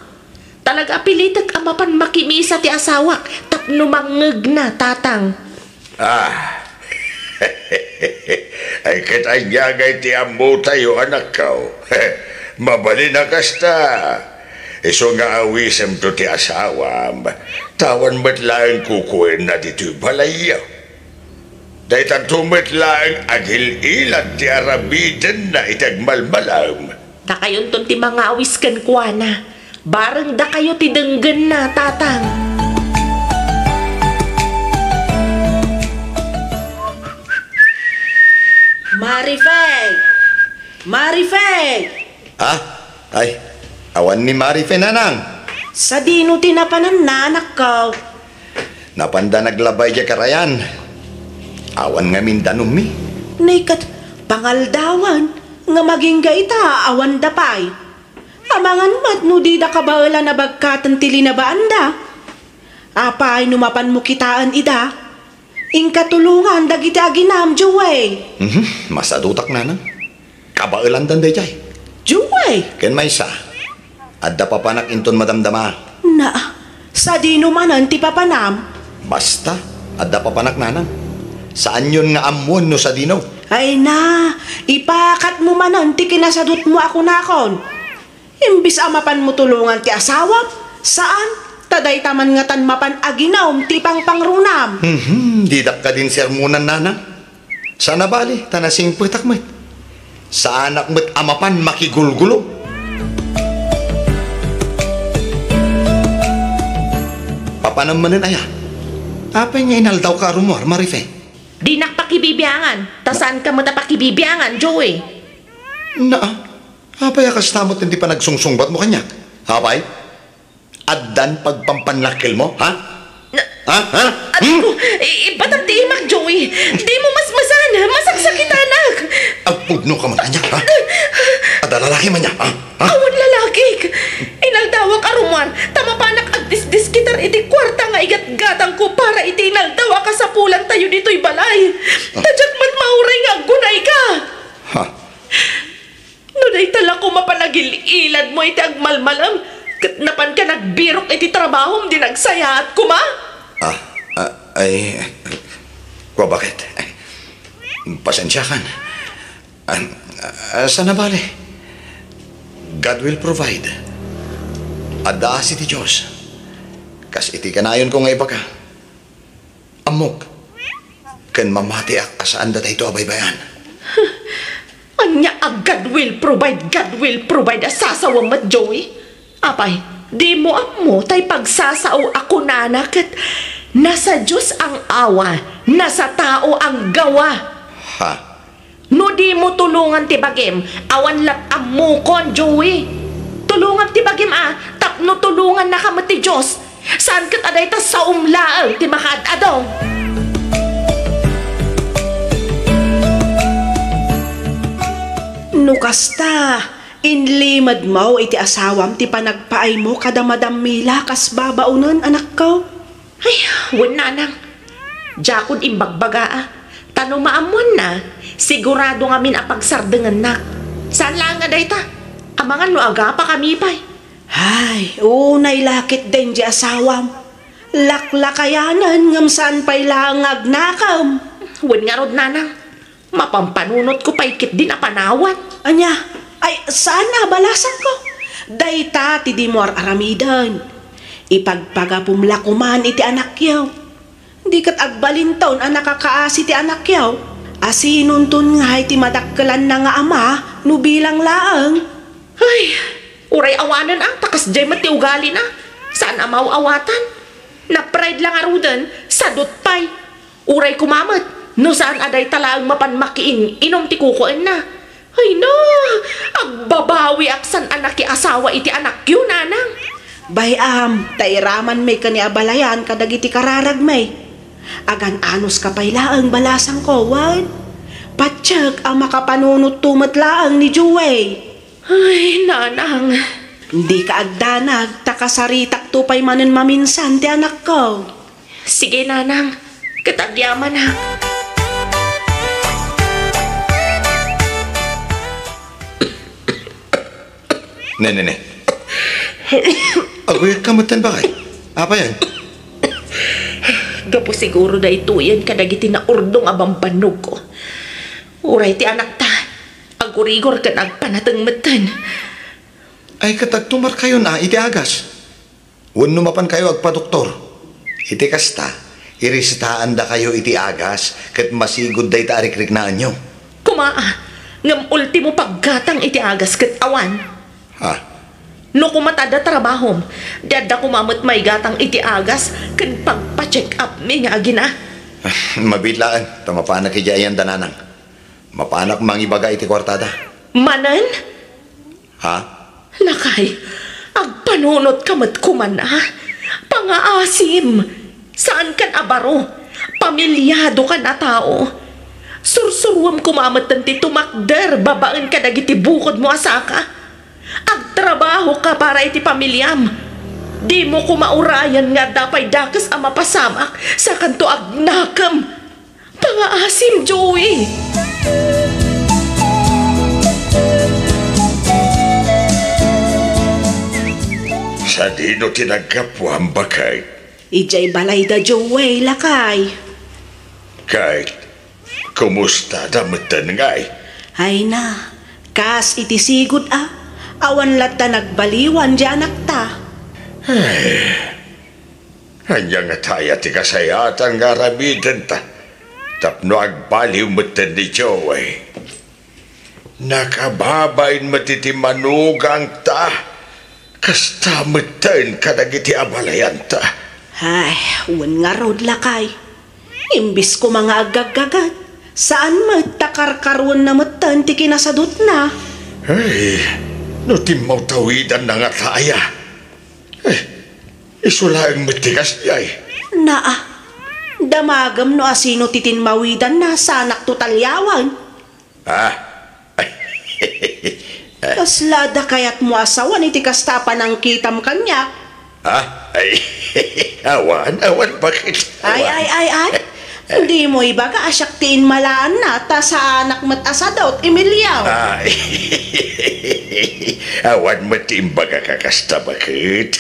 Talaga a pilitek a mapan makimisa ti asawak tapno mangngegna, Tatang. Ah. Ay, ket ania ngay ti ammotayo, anakko? Mabalin a kasta. Isu nga awisemto ti asawam, ta awan met laeng kukuenna ditoy balayyo. Daytanto met laeng agil-ilad ti arabidenna iti agmalmalem. Dakayonton ti mangawis kenkuana. Bareng dakayo ti denggenna, Tatang. Marifay! Marifay! Ah, ay, awan ni Marife, Nanang. Sadino ti napananna, anakko? Napanda naglaba idiay karayan. Awan ngamin danummi. Nay ket pangaldawan nga magingga ita, awan da pay. Amangan met no dida kabaelan a bagkaten ti linabaanda. Apay no mapanmo kitaen ida? Inka tulongan dagiti aginam, Joey. Mhm, masadutak, Nanang. Kabaelandan daydiay. Joey! Ken maysa, adda papanak inton madamdama. Na, sadino manen ti papanam? Basta, adda papanak, Nanang. Saanyon nga ammoen no sadino. Ay na, ipakatmo manen ti kinasadutmo a kunakon. Imbis a mapanmo tulongan ti asawam, saan, ta dayta man ngatan mapan aginum ti pangpangrunam. Mhm, didak kadin sermonan, Nanang. Saan a bali, ta nasingpetak met. Saanak met a mapan makigulgulo. Papanam manen aya? Apay nga inaldawka a rummuar, Marife? Dinak pakibibiangan, ta saanka met a pakibibiangan, Joey. Naa, apay a kasta met ti panagsungsungbatmo kaniak? Apay? Addan pagpampanlakkelmo, ha? Na- Ha? Ha? Aray ko, Hmm? I- ibatam ti imak, Joey. Dimo masmasan, masaksakitanak. Agpudno ka man kaniak, ha? Adda lalaki man niya, ha? Ha? Awan lalakik. Inaldawak a rummuar, ta mapanak agdisdiskitar iti kuarta nga igatgatangko para iti inaldaw a kasapulantayo ditoy balay. Ta diak met mauray nga aggunayka. Ha? No dayta la koma panagil-iladmo iti agmalmalem, ket napanka nagbirok iti trabahom di nagsayaat koma? Ah, ah, ay, kua, bakit? Pasensiakan. Ah, ah, saan a bali? God will provide. Adda asi ti Dios. Kas iti kanayonko nga ibaga. Ammok, ken mamatiak a saan datayto a baybay-an. Ania a God will provide, God will provide a sasawem met, Joey? Apay, dimo ammo tay pagsasao a kunana ket nasa Dios ang awa, nasa tao ang gawa. Ha? No dimo tulongan ti bagim, awan lat ammokon, Joey. Tulongam ti bagim a, tapno tulongannaka met ti Dios. Saan ket a dayta saom laeng ti makaad-adu. No kasta, inlimedmo iti asawam ti panagpaaymo kada Madam Mila kas babaonen, anakko? Ay, wen, nanang. Diakon imbagbagaa. Ta no maammoanna, sigurado ngamin a pagsardengennak. Saan laeng a dayta? Amangan no agapakami pay. Ay, unay la ketdi diay asawam. Laklakayanen ngem saan pay laeng nga agnakem. Wen ngarud, nanang. Mapampanunotko pay ketdin a panawan. Ania? Ay, saan a balasangko? Dayta ti dimo ar-aramiden. Ipagpagapom la koman iti anakyo. Di ket agbalinton a nakakaasi ti anakyo. Asinonton ngay ti madakkelanna nga ama no bilang laeng? Ay, uray awanen a, ta kasdiay met ti ugalina. Saan a maw-awatan. Na-pride la ngaruden, sadut pay. Uray koma met, no saan a dayta laeng mapan makiin-inom ti kukuenna. Ay na, agbabawiak saan a nakiasawa iti anakyo, nanang. Bay-am, ta iramanmi ken ni abalayan kadagiti kararagmi. Agan-anuska pay laeng balasangko, wen? Patiek a makapanunotto met laeng ni Joey. Ay, nanang. Dika agdanag, ta kasaritakto pay manen maminsan ti anakko. Sige, nanang. Ket agyamanak. Ne, ne, ne. Aguyod ka metten, bakay? Apay aya? Gapu siguro daytoyen kadagiti naurdong a bambannogko. Uray ti anakta, agurigor ken agpanateng metten. Ay, ket agtumarkayon a iti agas. Wenno mapankayo agpadoktor. Iti kasta, iresetaandakayo iti agas ket masigud dayta a rikriknaanyo. Koma a, ngem ultimo paggatang iti agas ket awan. Ha? No koma ta adda trabahom, di adda koma met maigatang iti agas ken pagpa-check up-mi nga agina. Mabiit laeng, ta mapanak idiay ayanda, nanang. Mapanak mangibaga iti kuartada. Manen? Ha? Lakay, agpanunotka met koma, a? Pangaasim! Saankan a baro. Pamiliadokan a tao. Sursuruem koma metten ti tumakder babaen kadagiti bukodmo a saka. Agtrabahoka para iti pamiliam. Dimo koma urayen nga adda pay dakes a mapasamak, sakanto agnakem. Pangaasim, Joey! Sadino ti naggapuam, bakay? Idiay balayda, Joey, lakay. Kay, kumusta da metten ngay? Ay na, kas iti sigud a, awan latta nagbaliwan diay anakta. Ay, ania ngata aya ti kasayaatan nga aramidenta? Tapno agbaliw metten ni Joey. Nakababain met iti manugangta, kasta metten kadagiti abalayanta. Ay, wen ngarud, lakay. Imbis koma nga aggaggaget, saan met ta karkaruenna metten ti kinasadutna. Ay, no timmawtawidanna ngata aya. Ay, isu laeng met ti kasdiay. Naa, damagem no asino ti tinmawidanna, saanakto talliawen. Ah? Kasla adda kayatmo a sawen iti kasta a panangkitam kaniak? Ah? Ay, awan, awan, bakit? Ay, awan. Ay, ay, ay. Dimo ibaga a siak ti inmalaanna, ta saanak met a sadut, Emilio. Ay, awan met ti imbagak a kasta, bakit?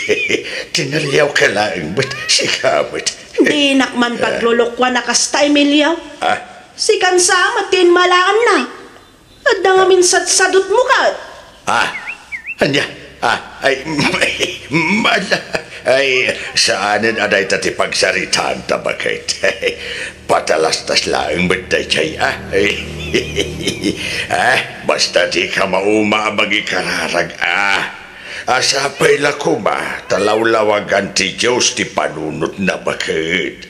Tinaliawka laeng met, sika met. Dinak man paglulukuan a kasta, Emilio. Ah? Sikan sa met ti inmalaanna. Adda ngamin sadsadutmo ket. Ah, ania? Ah, ay, mala. Ay, saanen a dayta ti pagsaritaanta, bakit? Patalastas laeng met daydiay, ah. Ay, ah, basta dika mauma a mangikararag, ah. Sapay la koma ta lawlawagan ti Dios ti panunotna, bakit?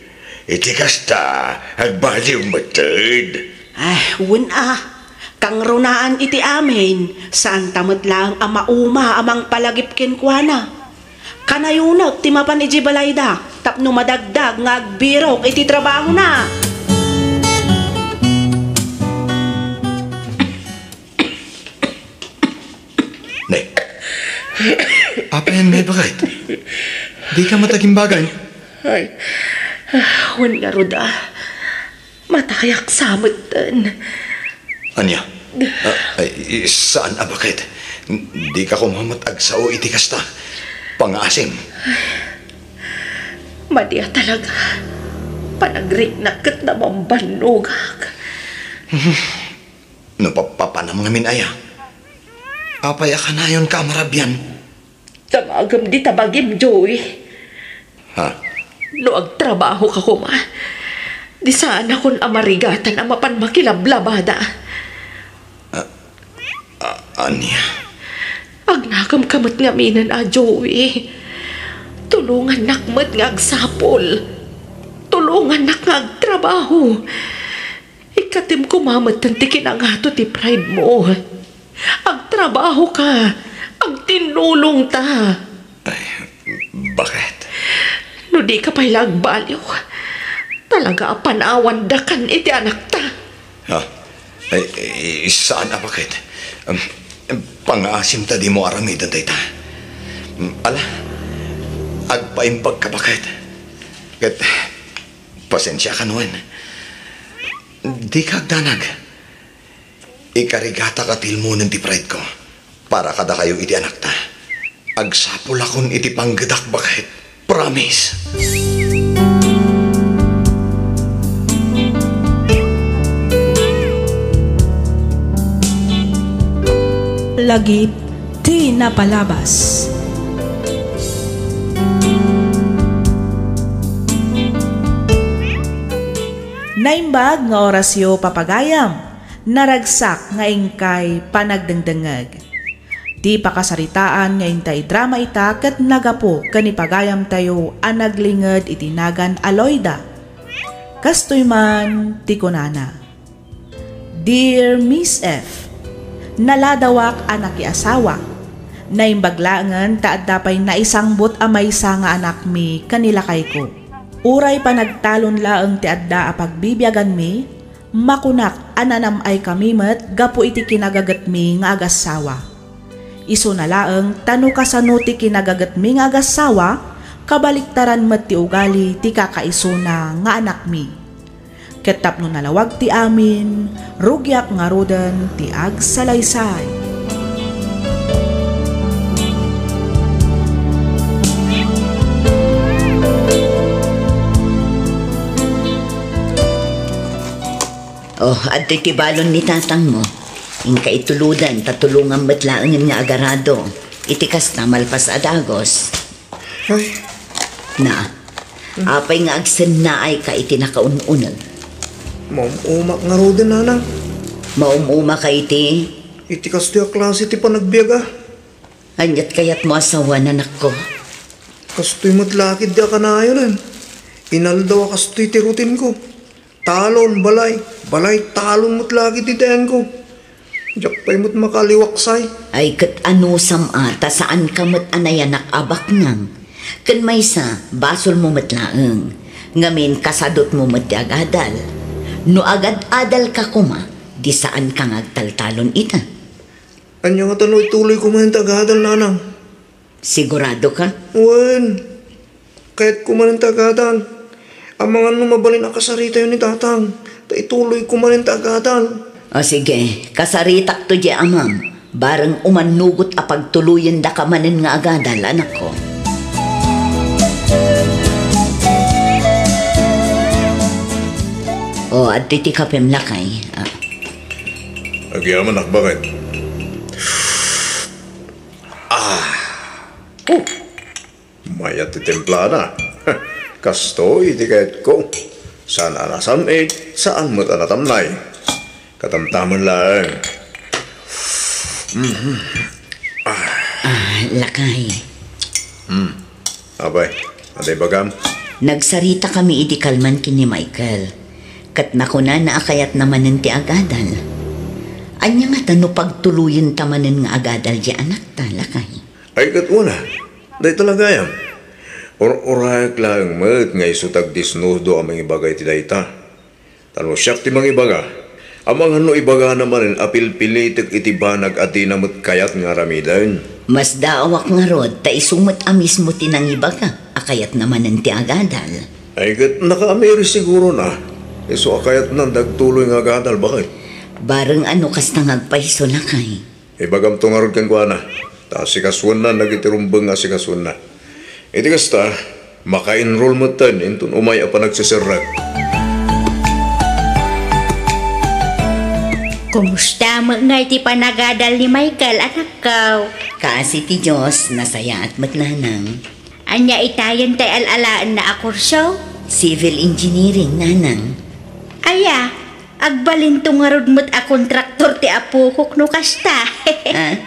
Iti kasta, agbaliw metten. Ah, wen a. Kangrunaan iti amin, saanta met laeng a mauma a mangpalagip kenkuana. Kanayonak ti mapan idiay balayda tapno madagdag nga agbirok iti trabahona. Ne. Apayen, May Bakit? Dika met agimbagan? Ay, wen ngarud a. Matayak sa metten. Ania? Ah, ay, saan a bakit? Dika koma met agsao iti kasta. Pangaasim. Madi a talaga. Panagriknak ket nabambannogak. No pappapanam ngamin aya, apay a kanayonka a marabian? Damagem dita bagim, Joey. Ha? No agtrabahoka koma, di saanakon a marigatan a mapan makilablabada. Ah, ah, ania? Agnakemka met ngaminen a, Joey. Tulongannak met nga agsapul. Tulongannak nga agtrabaho. Ikkatem koma metten ti kinangato ti pride mo. Agtrabahoka, agtinnulongta. Ay, bakit? No dika pay la agbaliw, talaga a panawandakan iti anakta. Ha? Ay, ay, saan a bakit? Um, pangaasim ta dimo aramiden dayta. Um, ala, agpaimbagka bakit? Ket, pasensiakan wen. Dika agdanag. Ikarigatak a tilmonen ti pride ko para kadakayo iti anakta. Agsapulakon iti panggedak, bakit? Promise! Lagip ti napalabas. Naimbag nga orasyo, papagayam. Naragsak nga inkay panagdengdengngeg. Ti pakasaritaan nga intay drama ita ket nagapu ken ni pagayamtayo a naglinged iti nagan a Loida. Kastoy man ti kunana, Dear Miss F, naladawak a nakiasawa. Naimbag laengen ta adda pay naisangbut a maysa nga anakmi ken ni lakayko. Uray panagtalon laeng ti adda a pagbibiaganmi, makunak a nanam-ay kami met gapu iti kinagagetmi nga agassawa. Isuna laeng ta no kasano ti kinagagetmi nga agassawa, kabaliktaran met ti ugali ti kakaisuna nga anakmi. Ket tapno nalawag ti amin, rugiak ngaruden ti agsalaysay. Oh, adtoy ti balon ni tatangmo. Inka ituluden, ta tulongam met laengen nga agarado. Iti kasta, malpas a dagus. Ay. Na, apay nga agsennaayka iti nakaun-uneg? Maum-umak ngaruden, nanang. Maum-umaka iti? Iti kastoy a klase ti panagbiaga. Ania't kayatmo a sawen, anakko? Kastoy met la ketdi a kanayonen. Inaldaw a kastoy ti rutinko. Talon, balay, balay, talon met la ketdi ti ayanko. Diak pay met makaliwaksay. Ay, ket anusam a ta saanka met a nayanak a baknang. Ken maysa, basolmo met laeng. Ngamin, kasadutmo met ti agadal. No agad-adalka koma, di saanka nga agtaltalon ita. Ania ngata no ituloyko manen ti agadal, nanang? Siguradoka? Wen. Kayatko manen ti agadal. Amangan no mabalin a kasaritayo ni tatang, ta ituloyko manen ti agadal. O sige, kasaritakto diay amam. Bareng umannugot a pagtuloyendaka manen nga agadal, anakko. O, adtoy ti kapem, lakay. Ah. Agyamanak, baket. Ah. Oh. Mayat ti timplana. Kastoy ti kayatko. Saan a nasam-it, saan met a natamnay. Katamtamen laeng. Mhm. Ah. Ah, lakay. Hmm. Apay, ania ibagam? Nagsaritakami idi kalman ken ni Michael. Ket nakunana a kayatna manen ti agadal. Ania ngata no pagtuloyenta manen nga agadal diay anakta, lakay? Ay, ket wen a. Dayta la gayam. Ur-urayak laeng met nga isu ti agdisnudo a mangibaga iti dayta. Ta no siak ti mangibaga, amangan no ibagana manen a pilpilitek iti banag a dina met kayat nga aramiden. Masdaawak ngarud ta isu met a mismo ti nangibaga a kayatna manen ti agadal. Ay, ket nakaamiri sigurona. Isu a kayatnan ti agtuloy nga agadal, baket. Bareng a no kasta nga agpayso, lakay. Ibagamto ngarud kenkuana, ta asikasuenna dagiti rumbeng nga asikasuenna. Iti kasta, maka-enroll metten inton umay a panagseserrek. Kumusta met ngay ti panagadal ni Michael, anakko? Kaasi ti Dios, nasayaat met, nanang. Ania itayen ti al-alaenna a kurso? Civil engineering, nanang. Aya, agbalinto ngarud met a kontraktor ti apokok no kasta. Ah?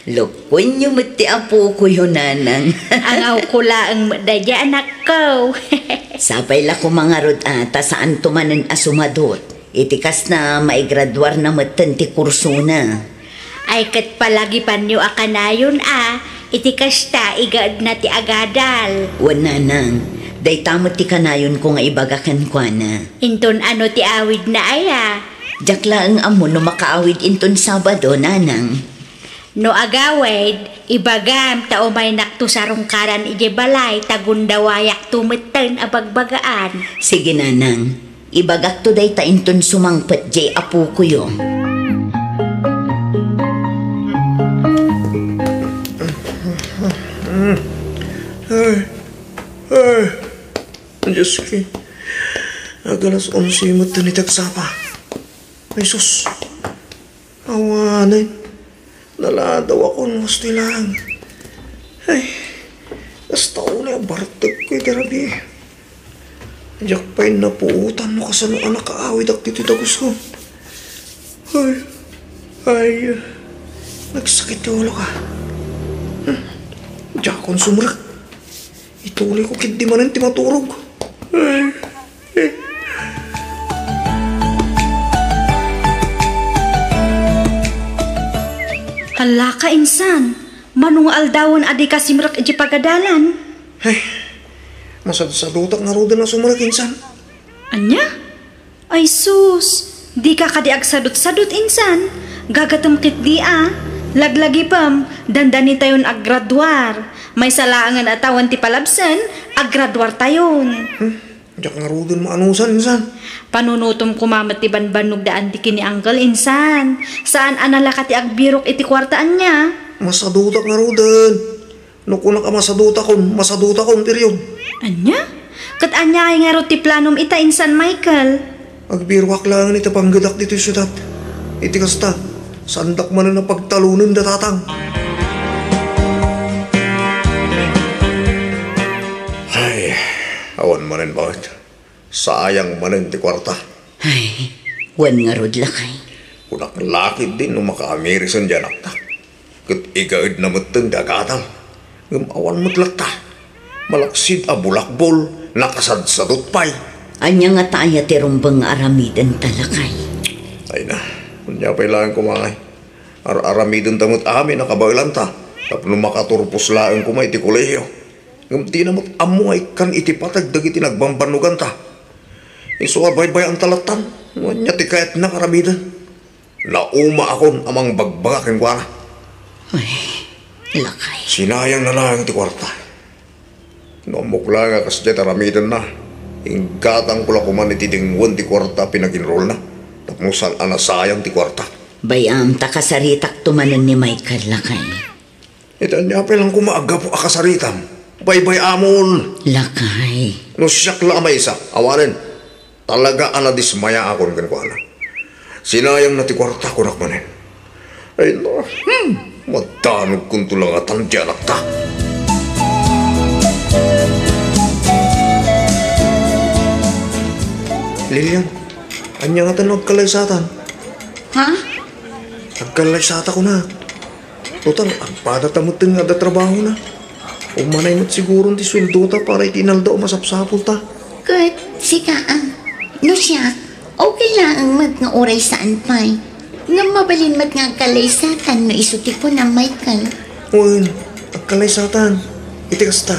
Lokoenyo met ti apokoyo, nanang. Angawko laeng met daydiay, anakko. Sapay la koma ngarud a ta saanto manen a sumadut. Iti kasta, maigraduarna metten ti kursona. Ay, ket palagipanyo a kanayon a, iti kasta, igaedna ti agadal. Wen, nanang, dayta met ti kanayonko nga ibaga kenkuana. Inton ano ti awidna aya? Diak laeng ammo no makaawid inton Sabado, nanang. No agawid, ibagam ta umaynakto sarungkaran idiay balay ta gundawayakto metten a bagbagaan. Sige, nanang. Ibagakto dayta inton sumangpet diay apokoyo. Ay, ay, Diosko. Agalas onse metten iti agsapa. Ay, sus. Awanen, naladawakon, kastoy laeng. Ay, kasta unay a bartekko iti rabii. Diak pay napuotan no kasano a nakaawidak ditoy dagusko. Ay, ay, nagsakit ti ulok. Hmm, diakon sumrek. Ituloyko ketdi manen ti maturog. Ay, eh. Hala ka, insan, mano nga aldawen a dika simrek idiay pagadalan? Ay, masadsadutak ngaruden a sumrek, insan. Ania? Ay sus, dika kadi agsadutsadut, insan? Gagatem ketdi a. Laglagipem, dandanitayon aggraduar. Maysa laengen a tawen ti palabsen, aggraduartayon. Hmm, diak ngaruden maanusan, insan. Panunotem koma met ti banbannog da Auntie ken ni Uncle, insan. Saan a nalaka ti agbirok iti kuarta ania? Masadutak ngaruden. No kunak a masadutakon, masadutakon, period. Ania? Ket aniay ngarud ti planom ita, insan Michael? Agbiroak laengen iti panggedak ditoy siudad. Iti kasta, saandak manen a pagtalonen da tatang. Ay, awan manen baket. Sayang manen ti kuarta. Ay, wen ngarud, lakay. Kunak la ketdi no makaamirisen ti anakta. Ket igaedna metten ti agadal. Ngem awan met latta. Malaksid a bulakbol, nakasadsadot pay. Ania ngata aya ti rumbeng nga aramidenta, lakay? Ay na, ania pay laeng koma ngay. Ar-aramidenta met amin a kabaelanta tapno makaturpos laeng koma iti kolehio. Ngem dina met ammo nga ikkan iti pateg dagiti nagbambannoganta. Isu a baybay-anta lattan, no ania ti kayatna nga aramiden. Naumaakon a mangbagbaga kenkuana. Ay, lakay. Sinayangna laeng ti kuarta. No ammok laeng a kasdiay ti aramidenna, inggatangko la koman iti denggen ti kuarta a pinag-enrollna, tapno saan a nasayang ti kuarta. Bay-am ta kasaritakto manen ni Michael, lakay. Iti ania pay laeng koma a gapu a kasaritam? Baybay-amon! Lakay. No siak la a maysa, awanen. Talaga a nadismayaakon kenkuana. Sinayangna ti kuarta, kunak manen. Ay, no. Hmm. Madanogkonto la ngatan ti anakta. Lilian, ania ngatan no agkalaysatan? Ha? Agkalaysata, kunak. Total, agpadata metten nga adda trabahona. Umanay met siguron ti sueldota para iti inaldaw a masapsapulta. Ket sika, a, no siak, okay laeng met nga uray saan pay. Ngem mabalin met nga agkalaysatan no isu ti kunam, Michael. Wen, agkalaysatan. Iti kasta,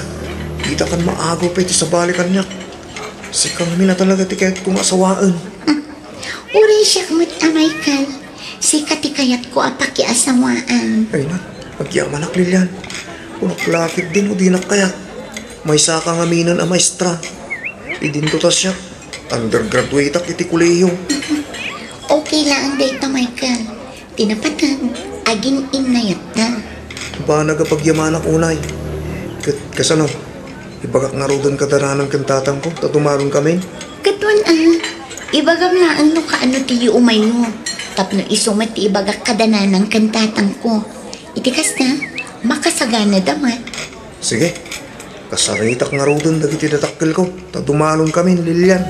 ditakan maagaw pay ti sabali kaniak. Sika ngamin a talaga ti kayatko nga asawaen. Uray siak met a, Michael. Sika ti kayatko a pakiasawaan. Ay na, agyamanak, Lilian. Kunak la ketdi no dinak kayat. Maysaka ngaminen a maestra. Idinto ta siak, undergraduateak iti kolehiyo. Okay laeng dayta, Michael. Ti napateg, agin-innayatna. Banag a pagyamanak unay. Ket kasano? Ibagak ngaruden kada nanang ken tatangko, ta dumalonkamin? Ket wen a, ibagam laeng no kaano ti liumaymo, tapno isu met ti ibagak kada nanang ken tatangko. Iti kasta, makasaganada met. Sige, kasaritak ngaruden dagiti dadakkelko, ta dumalonkamin, Lilian.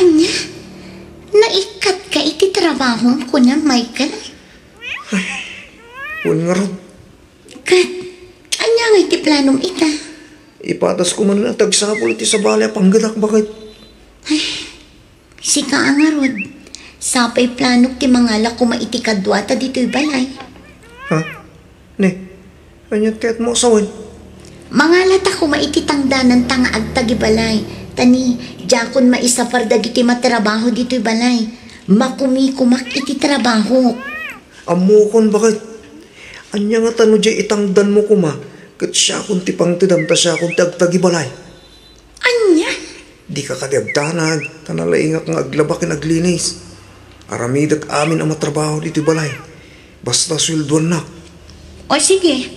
Ania? Naikkatka iti trabahom, kunam, Michael? Ay, wen ngarud. Ket, ania ngay ti planom ita? Ipadasko manen a ti agsapul iti sabali a panggedak, baket. Ay, sika a ngarud, sapay planok ti mangala koma iti kaduata ditoy balay. Ha? Ne, ania ti kayatmo a sawen? Mangalata koma iti tangdananta nga agtagibalay, ta ni, diakon maisapar dagiti matrabaho ditoy balay. Makumikomak iti trabahok. Ammokon, baket. Ania ngata no diay itangdanmo koma, ket siakon ti pangtedam ta siakon ti agtagibalay? Ania? Dika kadi agdanag, ta nalaingak nga aglaba ken aglinis. Aramidek amin a matrabaho ditoy balay. Basta sueldoannak. O sige,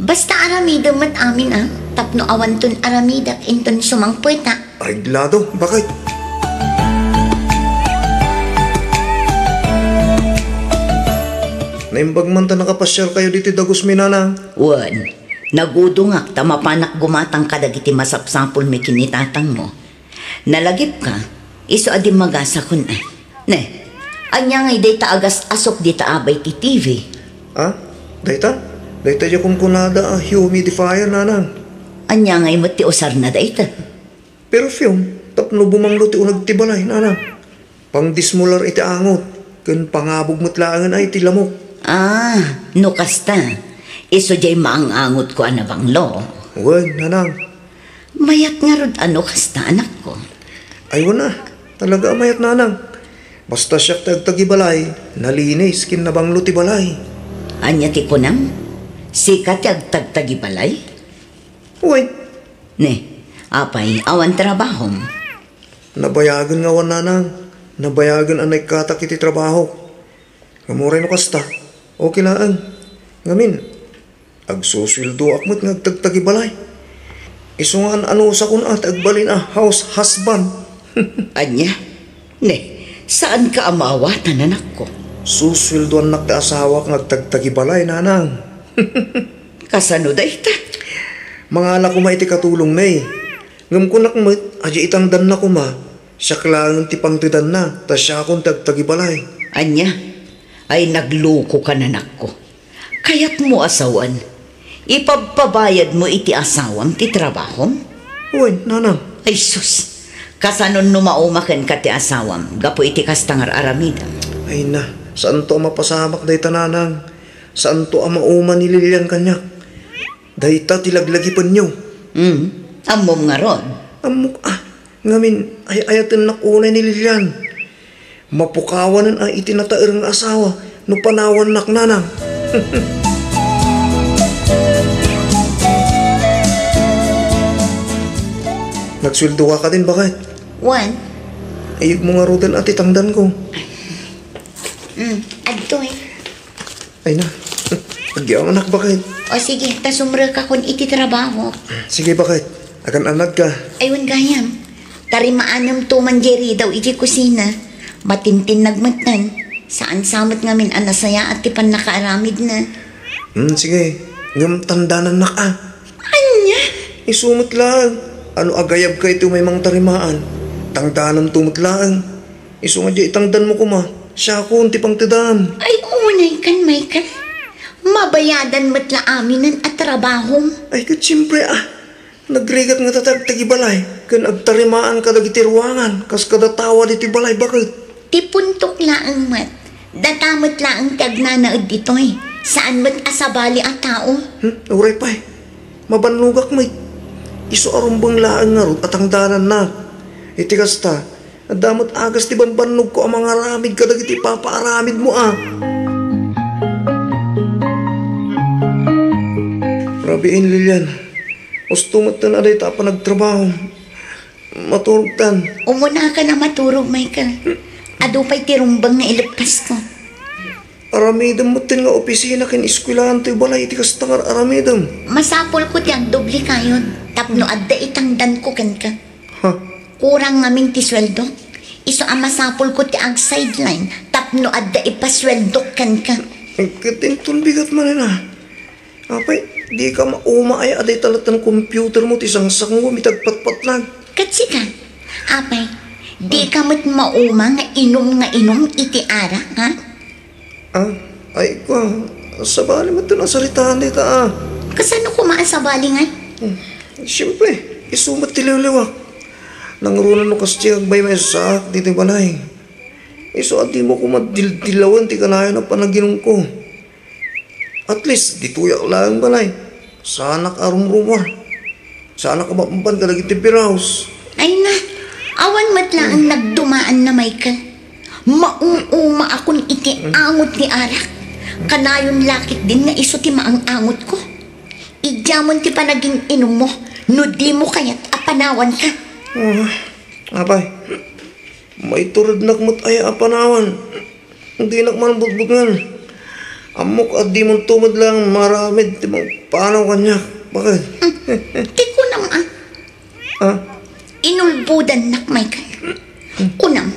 basta aramidem met amin a, tapno awanton aramidek inton sumangpetak. Arreglado, baket. Naimbag man ta nakapasiarkayo ditoy dagusmi, nanang. Wen, nagudongak ta mapanak gumatang kadagiti masapsapulmi ken ni tatangmo. Nalagipka, isu a dimmagasakon a. Ne, ania ngay dayta a gas-asok dita abay ti T V? A? Dayta? Dayta diay kunkunada a humidifier, nanang. Ania ngay met ti usarna dayta? Perfume, tapno bumanglo ti uneg ti balay, nanang. Pangdismular iti angot, ken pangabog met laengen a iti lamok. A, no kasta, isu diay maang-angotko a nabanglo. Wen, nanang. Mayat ngarud a no kasta, anakko. Ay, wen a, talaga a mayat, nanang. Basta siak ti agtagibalay, nalinis ken nabanglo ti balay. Ania ti kunam? Sika ti agtagtagibalay? Wen. Ne, apay, awan trabahom? Nabayagen nga awan, nanang. Nabayagen a naikkatak iti trabahok. Ngem uray no kasta, okay laeng. Ngamin, agsusueldoak met nga agtagtagibalay. Isu nga an-anusakon a ti agbalin a house husband. Ania? Ne, saanka a maawatan, anakko? Susueldoannak ti asawak nga agtagtagibalay, nanang. Kasano dayta? Mangala koma iti katulong, ne. Ngem kunak met, adi itangdanna koma, siak laeng ti pangtedanna, ta siakon ti agtagibalay. Ania? Ay, naglukoka, anakko. Kayatmo a sawen, ipabpabayadmo iti asawam ti trabahom? Wen, nanang. Ay sus, kasanon no mauma kenka ti asawam gapu iti kasta nga ar-aramidem? Ay na, saanto a mapasamak dayta, nanang. Saanto a mauma ni Lilian kaniak. Dayta ti laglagipenyo. Hmm, ammom ngarud? Ammok a, ngamin, ay-ayatennak unay ni Lilian. Mapukawanen a iti nataer nga asawa no panawannak, nanang. Nagsueldoka kadin, baket? Wen. Ayegmo ngaruden a ti tangdanko. Mm, adtoy. Ay na, agyamanak, baket. O sige, ta sumrekakon iti trabaho. Sige, baket. Agan-anadka. Ay, wen gayam. Tarimaanem to man diay ridaw iti kusina. Matintinnag met nan. Saan sa met ngamin a nasayaat ti pannakaaramidna. Hmm, sige. Ngem tandanannak a. Ania? Isu met laeng. Ano agayabka iti umay mangtarimaan? Tangdananto met laeng. Isu nga diay itangdanmo koma, siakon ti pangtedam. Ay, unay kan, Michael. Mabayadan met la aminen a trabahom. Ay, ket siempre, ah. Nagrigat nga tatag tagibalay, ken agtarimaan kadagiti ruangan, kas kada tawa ditoy balay, baket. Ti puntok laeng met, data met laeng ti agnanaed ditoy. Saan met a sabali a tao. Hmm, uray pay. Mabannogak met. Isu a rumbeng laeng ngarud a tangdanannak. Iti kasta, adda met agas ti bambannogko a mangaramid kadagiti ipapaaramidmo a. Rabiin, Lilian. Usto metten a dayta a panagtrabaho. Maturogtan. Umunakan a maturog, Michael. Adu pay ti rumbeng nga ileppasko. Aramidem metten nga opisina ken eskuelaan toy balay iti kasta nga ar-aramidem. Masapulko ti agdoblekayon tapno adda itangdanko kenka. Ha? Kurang ngamin ti sueldok. Isu a masapulko ti ag-sideline tapno adda ipasueldok kenka. Ket inton bigat manen a. Apay, dika mauma aya a dayta latta nga computermo ti sangsangom iti agpatpatlag? Ket sika, apay, dika met mauma nga inum nga inum iti arak, ha? Ah, ay, kua, sabali met ti nasaritaan dayta, ah. Kasano koma a sabali ngay? Hmm, siempre, isu met ti liwliwak. Nangruna no kasdiay agmaymaysaak ditoy balay. Isu a dimo koma dildilawen ti kanayon a panaginumko. At least, ditoyak laeng balay. Saanak a rumrumor. Saanak a mapampan kadagiti biraos. Ay na, awan met laeng nagdumaanna, Michael. Mauumaakon iti angot ti arak. Kanayon la ketdin nga isu ti maang-angotko. Idiamon ti panagin-inummo no dimo kayat a panawanka. Ah, apay, maiturednak met aya a panawan. Dinak man butbutngen. Ammok a dimonto met laeng maaramid ti mangpanaw kaniak. Baket? Hmm. Ti kunam, ah. Ah? Inulbodannak, Michael. Kunam,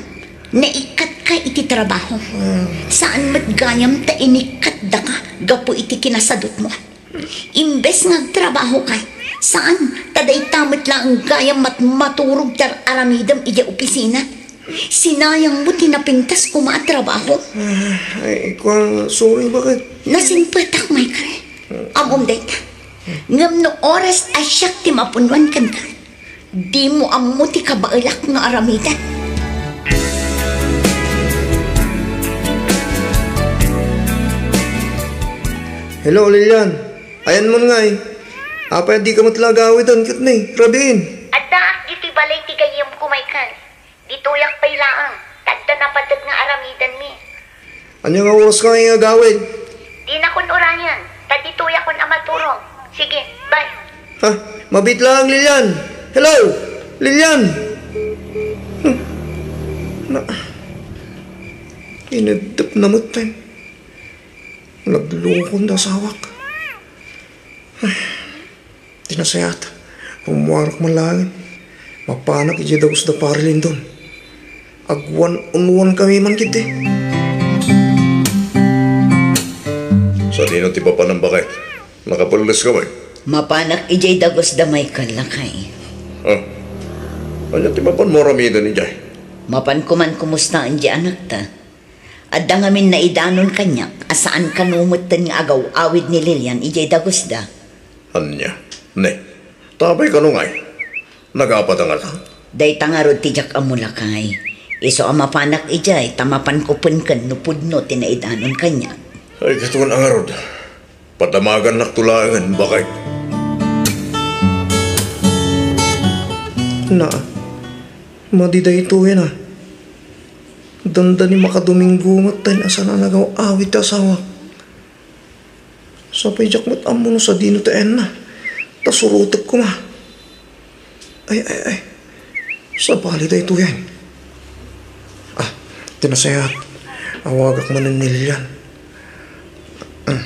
naikkatka iti trabaho. Ah. Saan met gayam ta inikkatdaka gapu iti kinasadutmo. Imbes nga agtrabahoka, saan, ta dayta met laeng gayam mat-, maturog ti ar-aramidem idiay opisina. Sinayangmo ti napintas koma a trabaho. Ah, ay, kua, sorry, baket? Nasimpetak, Michael. Ammom dayta. Ngem no oras a siak ti mapunuan kenka, dimo ammo ti kabaelak nga aramiden. Hello, Lilian. Ayanmon ngay. Apay a dika met la agawiden ket ni, rabiin? Addaak ditoy balay ti gayyemko, Michael. Ditoyak pay laeng, ta adda napateg nga aramidenmi. Ania nga oraska ngay nga agawid? Dinakon urayen, ta ditoyakon a Turong. Sige, bye. Ha? Mabiit lang, Lilian. Hello? Lilian! Hmm. Na, ineddep na met tayo. Naglukon da asawak. Ay, ti nasayaat. Rummuarak man laeng. Mapanak idiay dagus da Pare Lindon. Agwan-unwan kami man kiti. Sadino ti papanam, baket? Nakapelles ka, bay? Mapanak idiay dagus da Michael, lakay. Ah. Ania ti mapanmo aramiden idiay? Mapanko man kumustaen diay anakta. Adda ngamin naidanon kaniak a saan kano metten nga agaw-awid ni Lilian idiay dagusda. Ania? Ne, ta apay kano ngay? Nagapatangata? Dayta ngarud ti diak ammo, lakay. Isu a mapanak idiay ta mapanko penken no pudno ti naidanon kaniak. Ay, katon a ngarud. Padamagannakto laengen, baket. Na, madi daytoyen a. Dandani makadomingo met tayo a saan a nagaw-awid ti asawak. Sapay diak met ammo no sadino ti ayanna. Ta surotek koma. Ay, ay, ay. Sabali daytoyen. Ah, ti nasayaat. Awagak manen ni Lilian. Mm.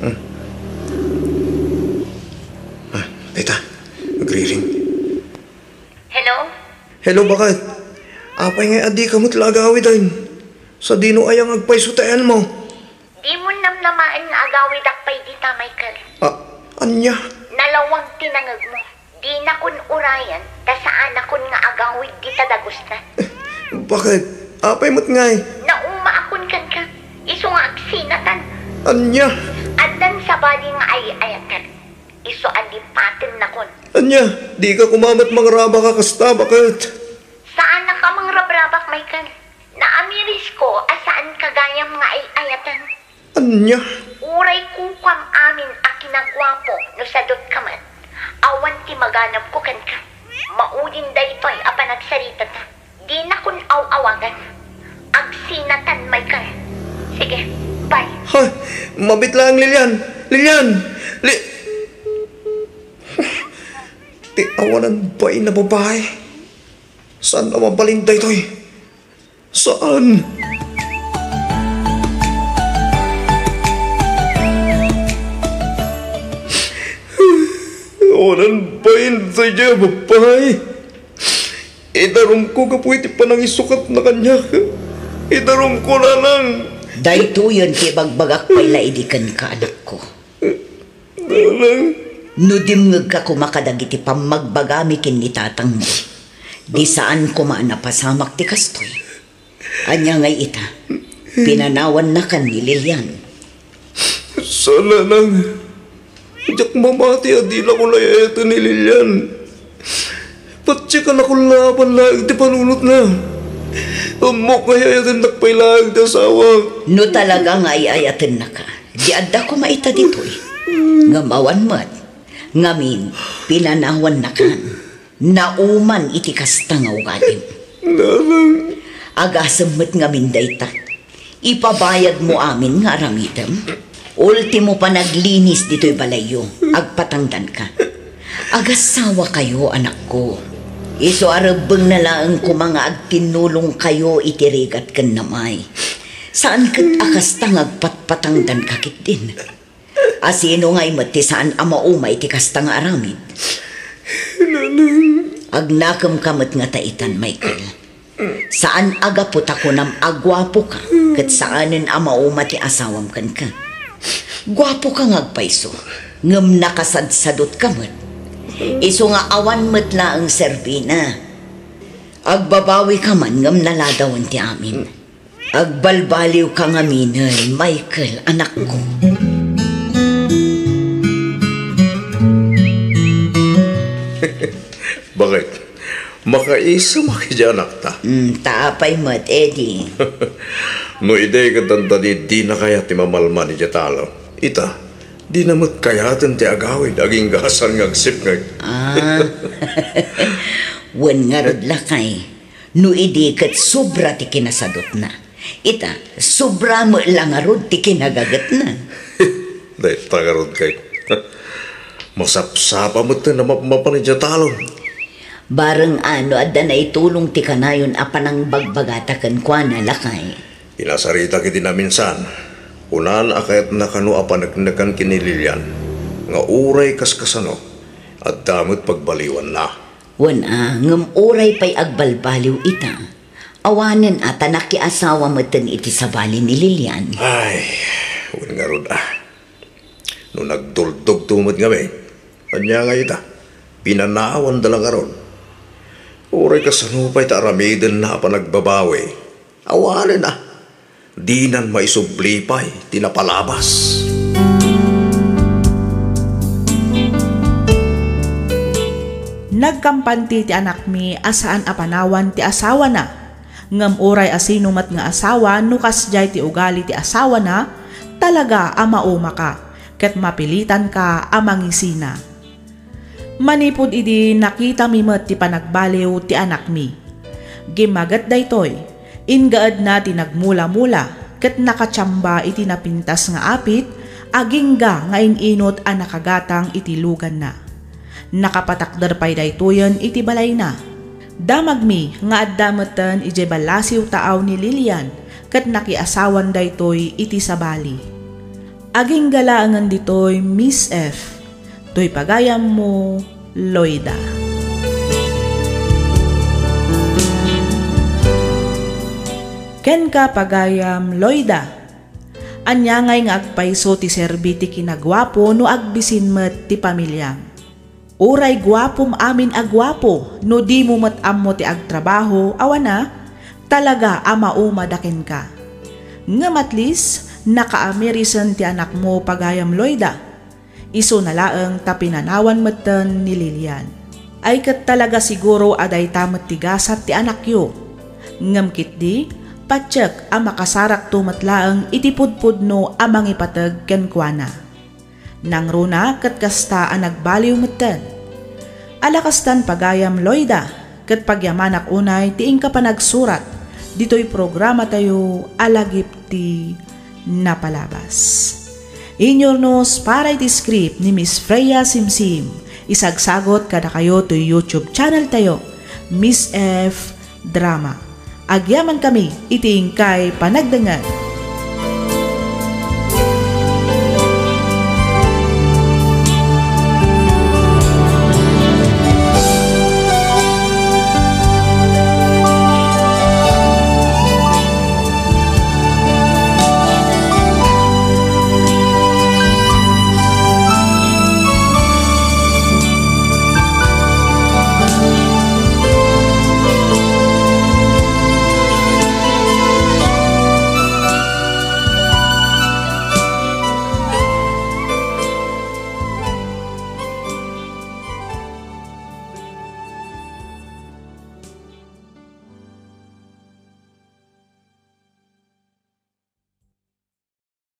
Mm. Ah, dayta. Agriring. Hello? Hello, baket? Apay ngay a dika met la agawiden? Sadino aya nga agpayso ti ayanmo? Dimo namnamaen nga agawidak pay dita, Michael. Ah, ania? Nalawag ti nangegmo. Dinakon urayen, ta saanakon nga agawid dita dagusda. Baket? Apay met ngay? Naumaakon kenka. Isu nga agsinatan. Ania? Addan sabali nga ay-ayatek. Isu a lipatennakon. Ania? Dika koma met mangrabak a kasta, baket? Saanak a mangrabrabak, Michael. Naamirisko a saanka gayam nga ay-ayaten. Ania? Uray kukuam amin a kinaguapo no sadut ka met. Awan ti maganabko kenka. Maudin daytoy a panagsaritata. Dinakon aw-awagan. Agsinatan, Michael. Sige, bye. Ha? Mabiit laeng, Lilian! Lilian! Li-, ti awanan bain a babai. Saan a mabalin daytoy? Saan. Awanan bain daydiay a babai. Idarumko gapu iti panangisukatna kaniak. Idarumko, nanang. Daytoyen ti ibagbagak pay la idi kenka, anakko. Nanang. No dimngegka koma kadagiti pammagbagami ken ni tatangmo, di saan koma a napasamak ti kastoy. Ania ngay ita? Pinanawannakan ni Lilian. Saan, nanang. Diak mamati a dinakon ay-ayaten ni Lilian. Patiekanakon laeng laeng ti panunotna. Ammok nga ay-ayatennak pay laeng ti asawak. No talaga nga ay-ayatennaka, di adda koma ita ditoy. Ngem awan met. Ngamin, pinanawannakan. Nauman iti kasta nga ugalim. Nanang. Agasem met ngamin dayta. Ipabayadmo amin nga aramidem. Ultimo panaglinis ditoy balayyo, agpatangdanka. Agasawakayo, anakko. Isu a rebbengna laeng koma nga agtinnulongkayo iti rigat ken namay. Saan ket a kasta nga agpatpatangdanka ketdin. Asino ngay met ti saan a mauma iti kasta nga aramid? Nanang. Agnakemka met ngata itan, Michael. Saan a gapu ta kunam a guapoka, ket saanen a mauma ti asawam kenka. Guapoka nga agpayso, ngem nakasadsadutka met. Isu nga awan met laeng serbina. Agbabawika man ngem naladawen ti amin. Agbalbaliwka ngaminen, Michael, anakko. Baket? Makaisemak iti anakta. Mm, ta apay met, Eddie? No idi ket dandani dina kayat ti mamalman iti talem. Ita, dina met kayaten ti agawid, agingga saan nga agsipnget. Ah. Wen ngarud, lakay. No idi ket sobra ti kinasadutna. Ita, sobra met la ngarud ti kinagagetna. Dayta ngarud kay, masapsapa met ti namapmapan idiay talon. Bareng no adda naitulong ti kanayon a panangbagbagata kenkuana, lakay. Pinasaritak iti naminsan, kunana a kayatna kano a paneknekan ken ni Lilian nga uray kaskasano, adda met pagbaliwanna. Wen a, ngem uray pay agbalbaliw ita, awanen a ta nakiasawa metten iti sabali ni Lilian. Ay, wen ngarud a. No nagduldogto met ngamin, ania ngay ita? Pinanawanda la ngarud. Uray kasano pay ta aramidenna a panagbabawi. Awanen a. Dinan maisubli pay ti napalabas. Nagkampanti ti anakmi a saan a panawan ti asawana. Ngem uray a sino met nga asawa, no kasdiay ti ugali ti asawana, talaga a maumaka, ket mapilitanka a mangisina. Manipud idi nakitami met ti panagbaliw ti anakmi. Gimmaget daytoy, ingaedna ti nagmulamula ket nakatiamba iti napintas nga apit, agingga nga in-inut a nakagatang iti luganna. Nakapatakder pay daytoyen iti balayna. Damagmi nga adda metten idiay ballasiw taaw ni Lilian ket nakiasawan daytoy iti sabali. Agingga laengen ditoy, Miss F. Toy pagayammo, Loida. Kenka, pagayam Loida. Ania ngay nga agpayso ti serbi ti kinaguapo no agbisin met ti pamiliam? Uray guapom amin a guapo, no dimo met ammo ti agtrabaho, awan a, talaga a maumada kenka. Ngem at least, nakaamirisan ti anakmo, pagayam Loida. Isuna laeng ta pinanawan metten ni Lilian. Ay ket talaga siguro a dayta met ti gasat ti anakyo. Ngem ketdi, patiek a makasarakto met laeng iti pudpudno a mangipateg kenkuana. Nangruna ket kasta a nagbaliw metten. Ala kastan pagayam Loida, ket pagyamanak unay ti inka panagsurat ditoy programatayo a Lagip ti Napalabas. Inyurnos para iti script ni Miss Freya Simsim, isagsagot kadakayo toy YouTube channel tayo, Miss F Drama. Agyamankami iti inkay panagdengngeg.